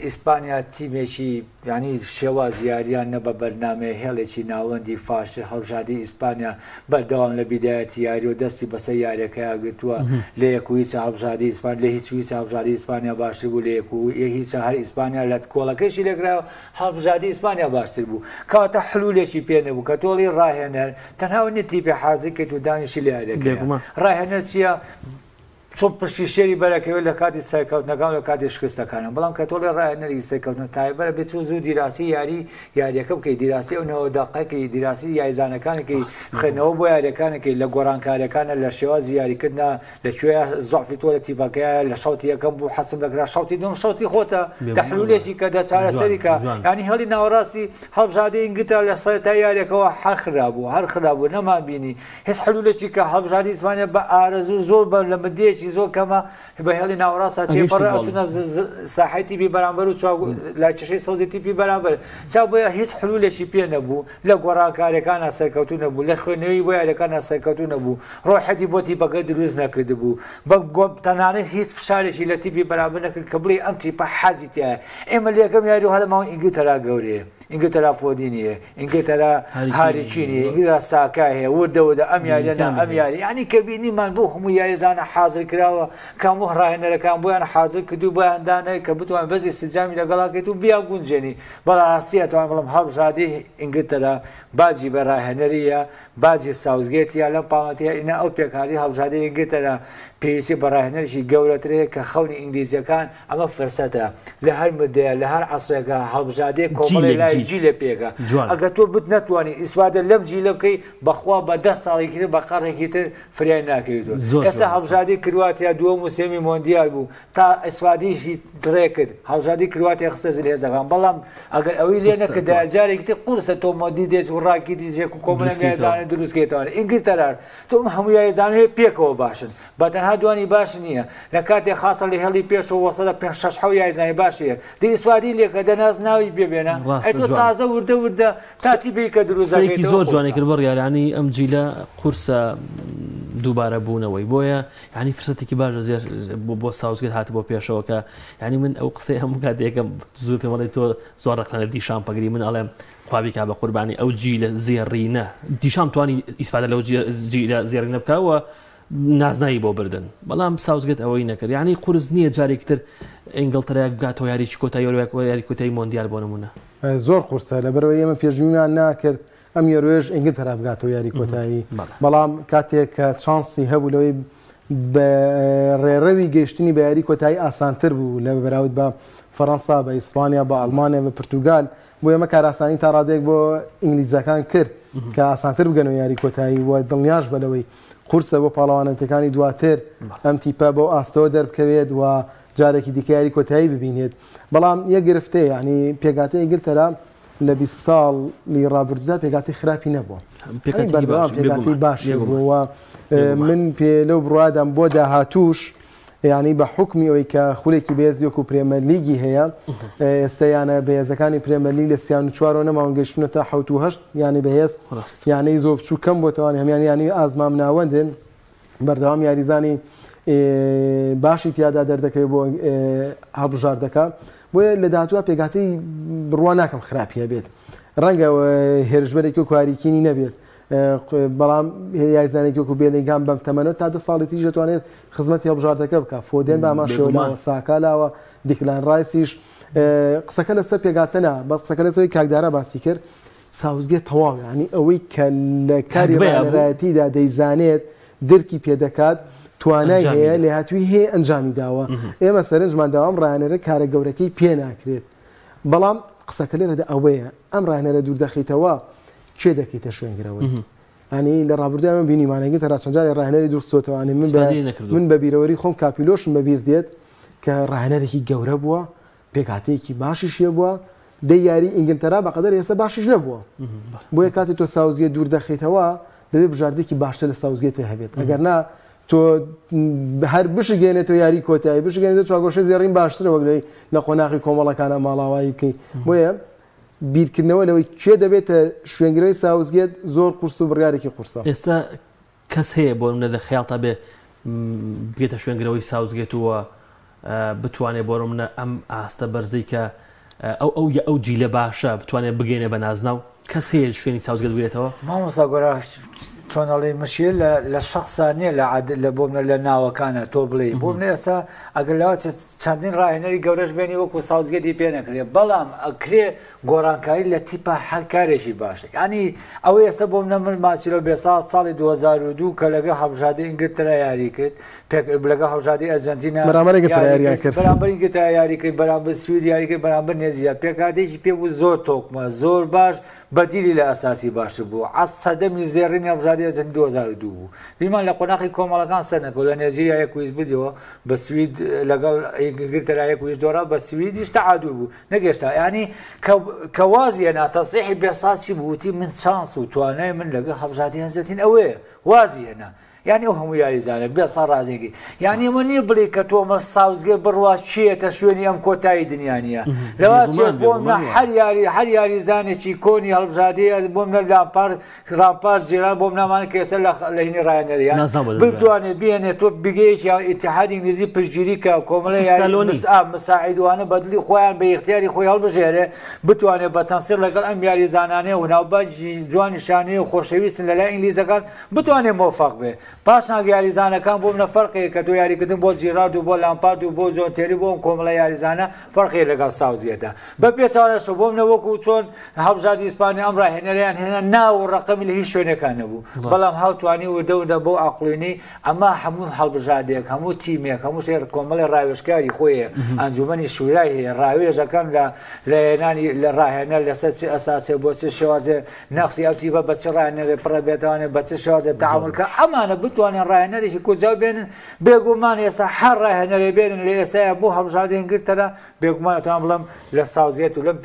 ئیسپانیا تیمێکی یانی شێوازی یاریان نە بە بەرنامەیە هێڵێکی ناوەندی فاشل هەڵبژاردەی ئیسپانیا بەردەوام لە بیدایەتی یاری و دەستی بەسەر یاریەکەیا گرتووە لە یەک و هیچ هەڵبژاردەی ئیسپان لە هیچ و هیچ هەڵبژاردەی ئیسپانیا باشتر بوو لە یەک و هیچ هەر ئیسپانیا لە گۆڵەکەشی لێکرایەوە هەڵبژاردەی ئیسپانیا باشتر بوو کەواتە حلولێکی پێ نەبوو کە تۆڵی ڕاهێنەر تەنها نیە تیپێ حازر کەیت و دانیشی لە یاریەکەیا ڕاهێنەر چییە چۆن پشتی شێری بەرەکەوێت لە کاتی سەرکەوتنەکان و لە کاتی شکستەکانە بەڵام کە تۆڵێ ڕاهێنەری سەرکەوتنە تایبەرە بێت چۆن زوو دیراسی یاری یاریەکە بکەی دیراسی ئەو نەوە دەقەکەی دیراسی یاریزانەکانەکەی خوێندنەوە بۆ یاریەکانەکەی لە گۆڕانکاریەکانە لە شێوازی یاریکردە لە کوێ زەعفی تۆ لە تیپەکەیە لە شەوتی یەکەم بوو حەسم دەکرا شەوتی دوم شەوتی خۆتە تەحلولێکی کە دە چارەسەری کە ینی هەڵی ناوەڕاستی هەڵبژاردەی ئینگلتەرا لە سەرەتای یاریەکەوە هەر خرابوو هەر خرابوو نەمان بینی هیچ حلولێکی کە هەڵبژاردەی ئیسپانیا بە ئارەزوو زۆر بە لە مدەیەکی مترێکی زۆر کەمە بە هێڵی ناوەڕاستە تێپەڕێ ئەچوونە ساحەی تیپی بەرامبەر و چاو لاکێشەی سەوزی تیپی بەرامبەر چاو بۆیە هیچ حلولێکی پێ نەبوو لە گۆڕانکاریەکانە سەرکەوتوو نەبوو لە خوێندنەوەی بۆ یاریەکانە سەرکەوتوو نەبوو ڕۆحەتی بۆ تیپەکە دروست نەکردبوو بە تەنانەت هیچ فشارێکی لە تیپی بەرامبەر نەکرد کە بڵێ ئەم تیپە حەزی تایە ئێمە لە یەکەم یاری و هەرماوە ئینگلتەرا گەورەیە ئینگلتەرا فۆدینی هەیە ئینگلتەرا هاری کینی هەیە ئینگلتەرا ساکا هەیە وردە وردە ئەم یاریە نا ئەم یاری یعنی کە بینیمان بۆ هەموو یاریزانە حاضر کراوە کە هەموو ڕاهێنەرەکان بۆیان حاضر کردو بۆیان دانای کە بتوان بەس ئیستجامی لەگەڵا کەیت و بیا گونجێنی بەڕاستی ئەتوانم بڵێم هەڵبژاردەی ئینگلتەرا باجی بە ڕاهێنەریە باجی ساوسگێتیە لەم پاڵەتیە ئینا ئەو پێکهاتەی هەڵبژاردەی ئینگلتەرا پێویستی بە ڕاهێنەرێکی گەورەتر هەیە کە خەونی ئینگلیزیەکان ئەمە فرسەتە لە هەر مدەیە لە هەر عەسرێکا هەڵبژاردەیەک کۆمەڵێ جیلێک لای جیل جیلێ پێکە جوانە. ئەگەر تۆ بت نەتوانی ئیسفادە لەم جیلە بکەی بەخوا بە دە ساڵێکی تر بە قەڕێکی تر فریای ناکەویتەوە زۆر ئێستا جوانە. هەڵبژاردەی کرواتیا دووەم و سێمی مۆندیال بوو تا ئیسفادیشی ڕێ کرد هەڵبژاردەی کرواتیا خستە زلهێزەکان بەڵام ئەگەر ئەوەی لێ قورسە نەکردایە جوان. جارێکی تر قورسە تۆ مۆدیدێج و ڕاکیتیجێک و کۆمەڵێک دروست کەیتەوە. یاریزانە دروست کەیتەوە ئینگلتەرا تۆ ئەم هەموو یاریزانە هەیە پێکەوە باشن بە تەنها دوانی باش نییە لە کاتێ خاصە لە هێڵی پێشەوە وەسەدە پێنج شەش حەو یاریزانی باش هەیە دە ئیسفادی لێکە دە ناز ناوی پێ بێنە ئەی ڕاستە تۆ جوانە. تازە وردە وردە تا تیپێک کە دروست قسەیەکی دەکەیتەوە زۆر جوانی قورسە. کرد بڕیار یانی ئەم جیلە قورسە دووبارە بوونەوەی بۆیە یانی فرسەتێکی باش لە زێر بۆ ساوسگێت هاتبووە پێشەوە کە یانی من ئەو قسەی هەموو کات یەکەم زوو پێم ئەڵێ تۆ زۆر ڕەخنە لە دیشام پەگری من ئەڵێم خوا بیکا بە قوربانی ئەو جیلە زێڕینە دیشام توانی ئیسفادە لەو جیلە زێڕینە بکا و نازناوی بۆ بردن بەڵام ساوسگێت ئەوەی نەکرد یعنی قورس نییە جارێکی تر ئینگڵتەرایەک بگاتەوە یاریی کۆتایی یاری کۆتایی مۆندیال بۆ نمونە. زۆر قورسە لەبەرئەوەی ئێمە پێشبینیمان ناکرد ئەم یۆرۆیەش ئینگلتەرا بگاتەوە یاری کۆتایی بەڵام کاتێک کە چانسی هەبوو لەوەی بە ڕێڕەوی گەیشتنی بە یاری کۆتایی ئاسانتر بوو لە بەراورد بە فەرەنسا بە ئیسپانیا بە ئەڵمانیا بە پرتوگال بۆ ئێمە کارئاسانی تا ڕادەیەک بۆ ئینگلیزەکان کرد کە ئاسانتر بگەنەوە یاری کۆتایی و دڵنیاش بە لەوەی قورسە بۆ پاڵەوانەتەکانی دواتر ئەم تیپە بەو ئاستەوە دەربکەوێت و جارێکی دیکە یاری کۆتایی ببینێت بەڵام یەک گرفتەیە یعنی پێکهاتەی ئینگلتەرا لە 20 ساڵی ڕابردوودا پێکهاتەی خراپی نەبووە بەردەوام پێکهاتەی باشی بووە من پێ لەو بڕوادام بۆ داهاتووش یانی بە حوکمی ئەوەی کە خولێکی بەهێزی وەکو پرێمەرلیگی هەیە، ئێستا یانە بەهێزەکانی پرێمەرلیگ لە سیان و چوارەوە نەماون گەیشتوونەتە حەوت و هەشت یانەی بەهێز، یانەی زۆر بچووک کەم بۆتەوە، هەمیان یانەی ئازمام ناوەندن، بەردەوام یاریزانی باشی تیادا دەردەکەوێت بۆ هەڵبژاردەکە، بۆیە لە داهاتووە پێکهاتەی بڕوا ناکەم خراپی هەبێت، ڕەنگە هێرشبەرێکی وەکو هاریکینی نەبێت، بەڵام یاریزانێکی وەکو بێلینگهام بەم تەمەنە تا دە ساڵی تریش دەتوانێت خزمەتی هەڵبژاردەکە بکات فۆدێن بە هەمان شێوە لاوە ساکا لاوە دیکلان ڕایسیش قسەکە لەسەر پێکهاتە نا بەس قسەکە لەسەر کاکدارا باسی کرد ساوزگێت تەواو یعنی ئەوەی کە لە کاری ڕاهێنەرایەتیدا دەیزانێت درکی پێدەکات توانای هەیە لێهاتووی هەیە ئەنجامی داوە ئێمە سەرنجمان داوام ڕاهێنەرە کارە گەورەکەی پێ ناکرێت بەڵام قسەکە لێرەدا ئەوەیە ئەم ڕاهێنەرە دوور دەخیتەوە کێ دەکەیتە شوێنگرەوەی ئەنی لە ڕابردوو ئەمە بینیمانە گوتە را چەند جارێ ڕاهێنەری دوورخستۆتەوە ئەنی من بە من بە بیرەوەری خۆم کاپیلۆشم بەبیر دێت کە ڕاهێنەرێکی گەورە بووە پێکهاتەیەکی باشیش هەبووە دەی یاری ئینگلتەرا بەقەدەر ئێستا باشیش نەبووە بۆیە کاتی تۆ ساوزگێت دوور دەخیتەوە دەبێت بژاردێکی باشتر لە ساوزگێت هەبێت ئەگەر نا تۆ هەر بشگێنێتەوە یاری کۆتایی بشگێنێتەوە چواگۆشەی زێڕین باشترە وەک لەوەی لە قۆناغی کۆمەڵەکانە ماڵاوایی بکەیت بۆیە بیرکردنەوە لەوەی کێ دەبێتە شوێنگرەوەی ساوسگێت زۆر قورس و بڕیارێکی قورسە. ئێستا کەس هەیە بۆ نمونە لە خەیاڵتا بێ بگێتە شوێنگرەوەی ساوسگێت و بتوانێ بۆ نمونە ئەم ئاستە بەرزەی کە ئەو ئەو یا ئەو جیلە باشە بتوانێت بگەینە بە نازناو کەس هەیە شوێنی ساوسگێت بگرێتەوە؟ مامۆستا گۆران چۆن ئەڵێی مشکلە لە لە شەخسا نییە لە عەد لە بۆ منە لە ناوەکانە تۆ بڵێی بۆ منە ئێستا ئەگەر لەوە چەندین ڕاهێنەری گەورەش بێنی وەکو ساوسگێتی پێ نەکرێ بەڵام ئەکرێ گۆڕانکاری لە تیپە هەر کارێکی باشە یعنی ئەوە ئێستا بۆ منە من مارچیلۆ بێسا ساڵی 2002 کە لەگەڵ هەڵبژاردەی ئینگلتەرا یاری کرد پێک لەگەڵ هەڵبژاردەی ئەرجەنتینا بەرامبەر ئینگلتەرا یاری یاریان کرد کرد. بەرامبەر ئینگلتەرا یاری کرد بەرامبەر سوید یاری کرد بەرامبەر نێجیریا پێکهاتەیەکی پێ بوو زۆر تۆکمە زۆر باش بەدیلی لە ئەساسی باشتر بوو عەس سەردەمی زێڕینی هەڵبژاردەی ئەرجەنتین 2002 بوو بیرمان لە قۆناخی کۆمەڵەکان سەرنەکەوت لە نێجیریا یەک و هیچ بردەوە بە سوید لەگەڵ ئینگلتەرا یەک و هیچ دۆڕا بە سویدیش تەعادول بوو نەگەشتا یانی کە کە وازی هێنا تەسریحی بێسا چی بوو وتی من چانس و توانای من لەگەڵ هەڵبژاردەی ئەرجەنتین ئەوەیە وازی هێنا. یانی ئەو هەموو یاریزانە بێ سا ڕازێکی یانی ئەمە نییە بڵێ کە تۆمە ساوزگەر بڕوا چیەتە شوێنی ئەم کۆتایی دنیا نییە لەوا چێت بۆم نە هەر یاری هەر یاریزانێکی کۆنی هەڵبژاردەی بۆم نە لامپارد ڕامپارد جێرارد بۆم نامانە کە ئێستا لە هینی ڕایەنەریان بتوانێت بێنێت تۆ بگەیەکی ئیتحادی ئینگلیزی پشتگیری کە کۆمەڵی مساعدوانە بەدلی خۆیان بە ئیختیاری خۆی هەڵبژێرێ بتوانێت بە تەنسیق لەگەڵ ئەم یاریزانانەیە و ناوبانگی جوانیشانەیە و خۆشەویستن لە لای ئینگلیزەکان بتوانێت مۆفەق بێ پاشان یاریزانەکان بۆ منە فەرقێک کە تۆ یاریکردن بۆ جیرارد و بۆ لامپارد و بۆ جۆن تێری بۆ ئەم کۆمەڵە یاریزانە فەرقی لەگەڵ ساوزگێتە بە پێچەوانەشەوە بۆ منە وەکو چۆن هەڵبژاردی ئیسپانیا ئەم ڕاهێنەرەیان هێنا ناو و ڕەقەمی لە هیچ شوێنێکان نەبوو بەڵام هاوتوانی وردە وردە بۆ ئاقڵینی ئەمە هەموو هەڵبژاردێک هەموو تیمێک هەموو شتێک کۆمەڵی ڕاوێژکاری خۆی هەیە ئەنجومەنی شورای هەیە ڕاوێژەکان لە لە هێنانی لە ڕاهێنەر لەسەر چ ئەساسێ بۆ چ شێوازێ نەخسی ئەو تیپە بە چ ڕاهێنەرێ پڕە بێتوانێت بە چ شێوازێ تەعامول کە ئەمانە بتوانێن ڕاهێنەرێکی کوجاو بێنن بێگومان ئێستا هەر ڕاهێنەرێ بێنن لە ئێستایا بۆ هەڵبژاردەی ئینگلتەرا بێگومان ئەتوان بڵێم لە ساوزگێت و لەم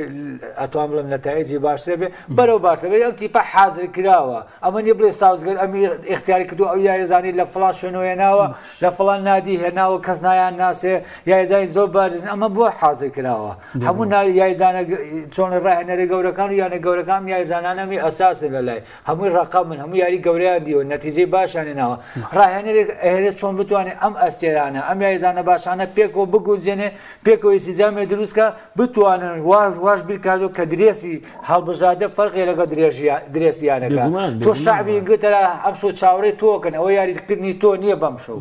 ئەتوان بڵێم نەتایجی باشترە بێ بەرەو باشتر بێ ئەم تیپە حازر کراوە ئەمە نیە بڵێ ساوزگەر ئەمی ئیختیاری کردو ئەو یاریزانی لە فڵان شوێن هێناوە لە فڵان نادی هێناوە کەس نایان ناسێ یاریزانی زۆر بارزن ئەمە بۆ حازر کراوە هەموو یاریزانە چۆن ڕاهێنەرە گەورەکان و یانە گەورەکان یاریزانانەمی ئەساسن لە لای هەمووی ڕەقەمن هەموو یاری گەورەیان دیوە نەتیجەی باشیان هێناوە ڕاهێنەرێک ئەهێنێت چۆن بتوانێت ئەم ئەستێرانە ئەم یاریزانە باشانە پێکەوە بگونجێنێ پێکەوە ئینسجامێ دروست کە بتوانن واش واش بیرکاتەوە کە درێسی هەڵبژاردە فەرقی لەگەڵ درێسی یانەکە تۆ شەعبی ئینگلتەرا ئەمشەو چاوەڕێی تۆکەن ئەوە یاریکردنی تۆ نییە بەم شەو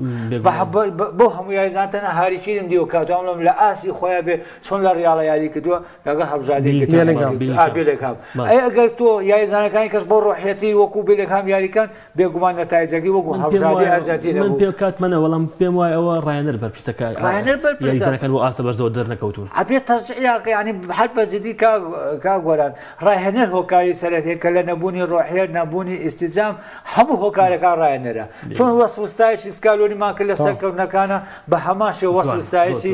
بۆ هەموو یاریزان تەنها هاریکینم دیوە کاتوان بڵێم لە ئاستی خۆیان بێ چۆن لە ڕیاڵە یاری کردووە لەگەڵ هەڵبژاردەی بێلێنگهام ئەی ئەگەر تۆ یاریزانەکانی کەش بۆ ڕۆحیەتی وەکو بێلێنگهام یاریکان بێگومان نەتایجەکەی وەکو هەڵبژاردەی ئەرجەنتینە من پێم کات منە وەڵام پێم وایە ئەوە ڕایەنەر بەرپرسەکە ڕایەنەر بەرپرسە یاریزانەکان بۆ ئاستە بەرزەوە دەرنەکەوتوون ئەبێ تەرجیعیان کە یانی هەر بە جدی کاک گۆران ڕاهێنەر هۆکاری سەرەکیە کە لە نەبوونی ڕۆحیەت نەبوونی ئیستیجام هەموو هۆکارەکان ڕاهێنەرە چۆن وەسف و ستایشی سکالۆنیمان کرد لە سەرکەوتنەکانە بە هەمان شێوە وەسف و ستایشی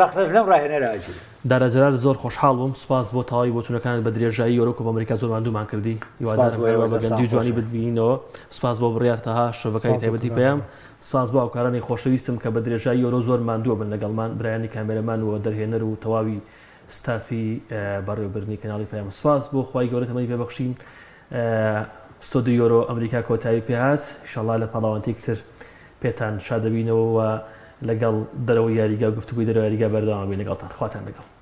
ڕەخنەش لەم ڕاهێنەرە ئەگیرێ. دارا جەلال زۆر خۆشحاڵ بووم سوپاس بۆ تەواوی بۆچونەکانت بە درێژایی یۆرۆ کۆپا ئەمریکا زۆر ماندوومان کردی سپاس هیوادارم بۆ هەروا ئێوەش بە دەستان گەنجی و خۆش جوانی بێ. بتبینینەوە سوپاس بۆ بڕیار تەها شرۆڤەکاری سپاس بۆ تایبەتی تۆ پەیام کاک سوپاس بۆ هاوکارانی خۆشەویستم کە بە درێژایی یۆرۆ زۆر ماندووە بن لەگەڵمان برایانی کامێرەمان و دەرهێنەر و تەواوی ستافی بەڕێوەبردنی کەناڵی پەیام سوپاس بۆ خوای گەورە تەمەنی پێ بەخشین ستۆدیۆ یۆرۆ ئەمریکا کۆتایی پێهات ئیشەڵا لە پاڵاوانتێکی تر پێتان شادەبینەوە و لەگەڵ دەرەوەی یاریگا و گفتوگۆی دەرەوە یاریگا بەردەوام بین لەگەڵتان خواتان لەگەڵ.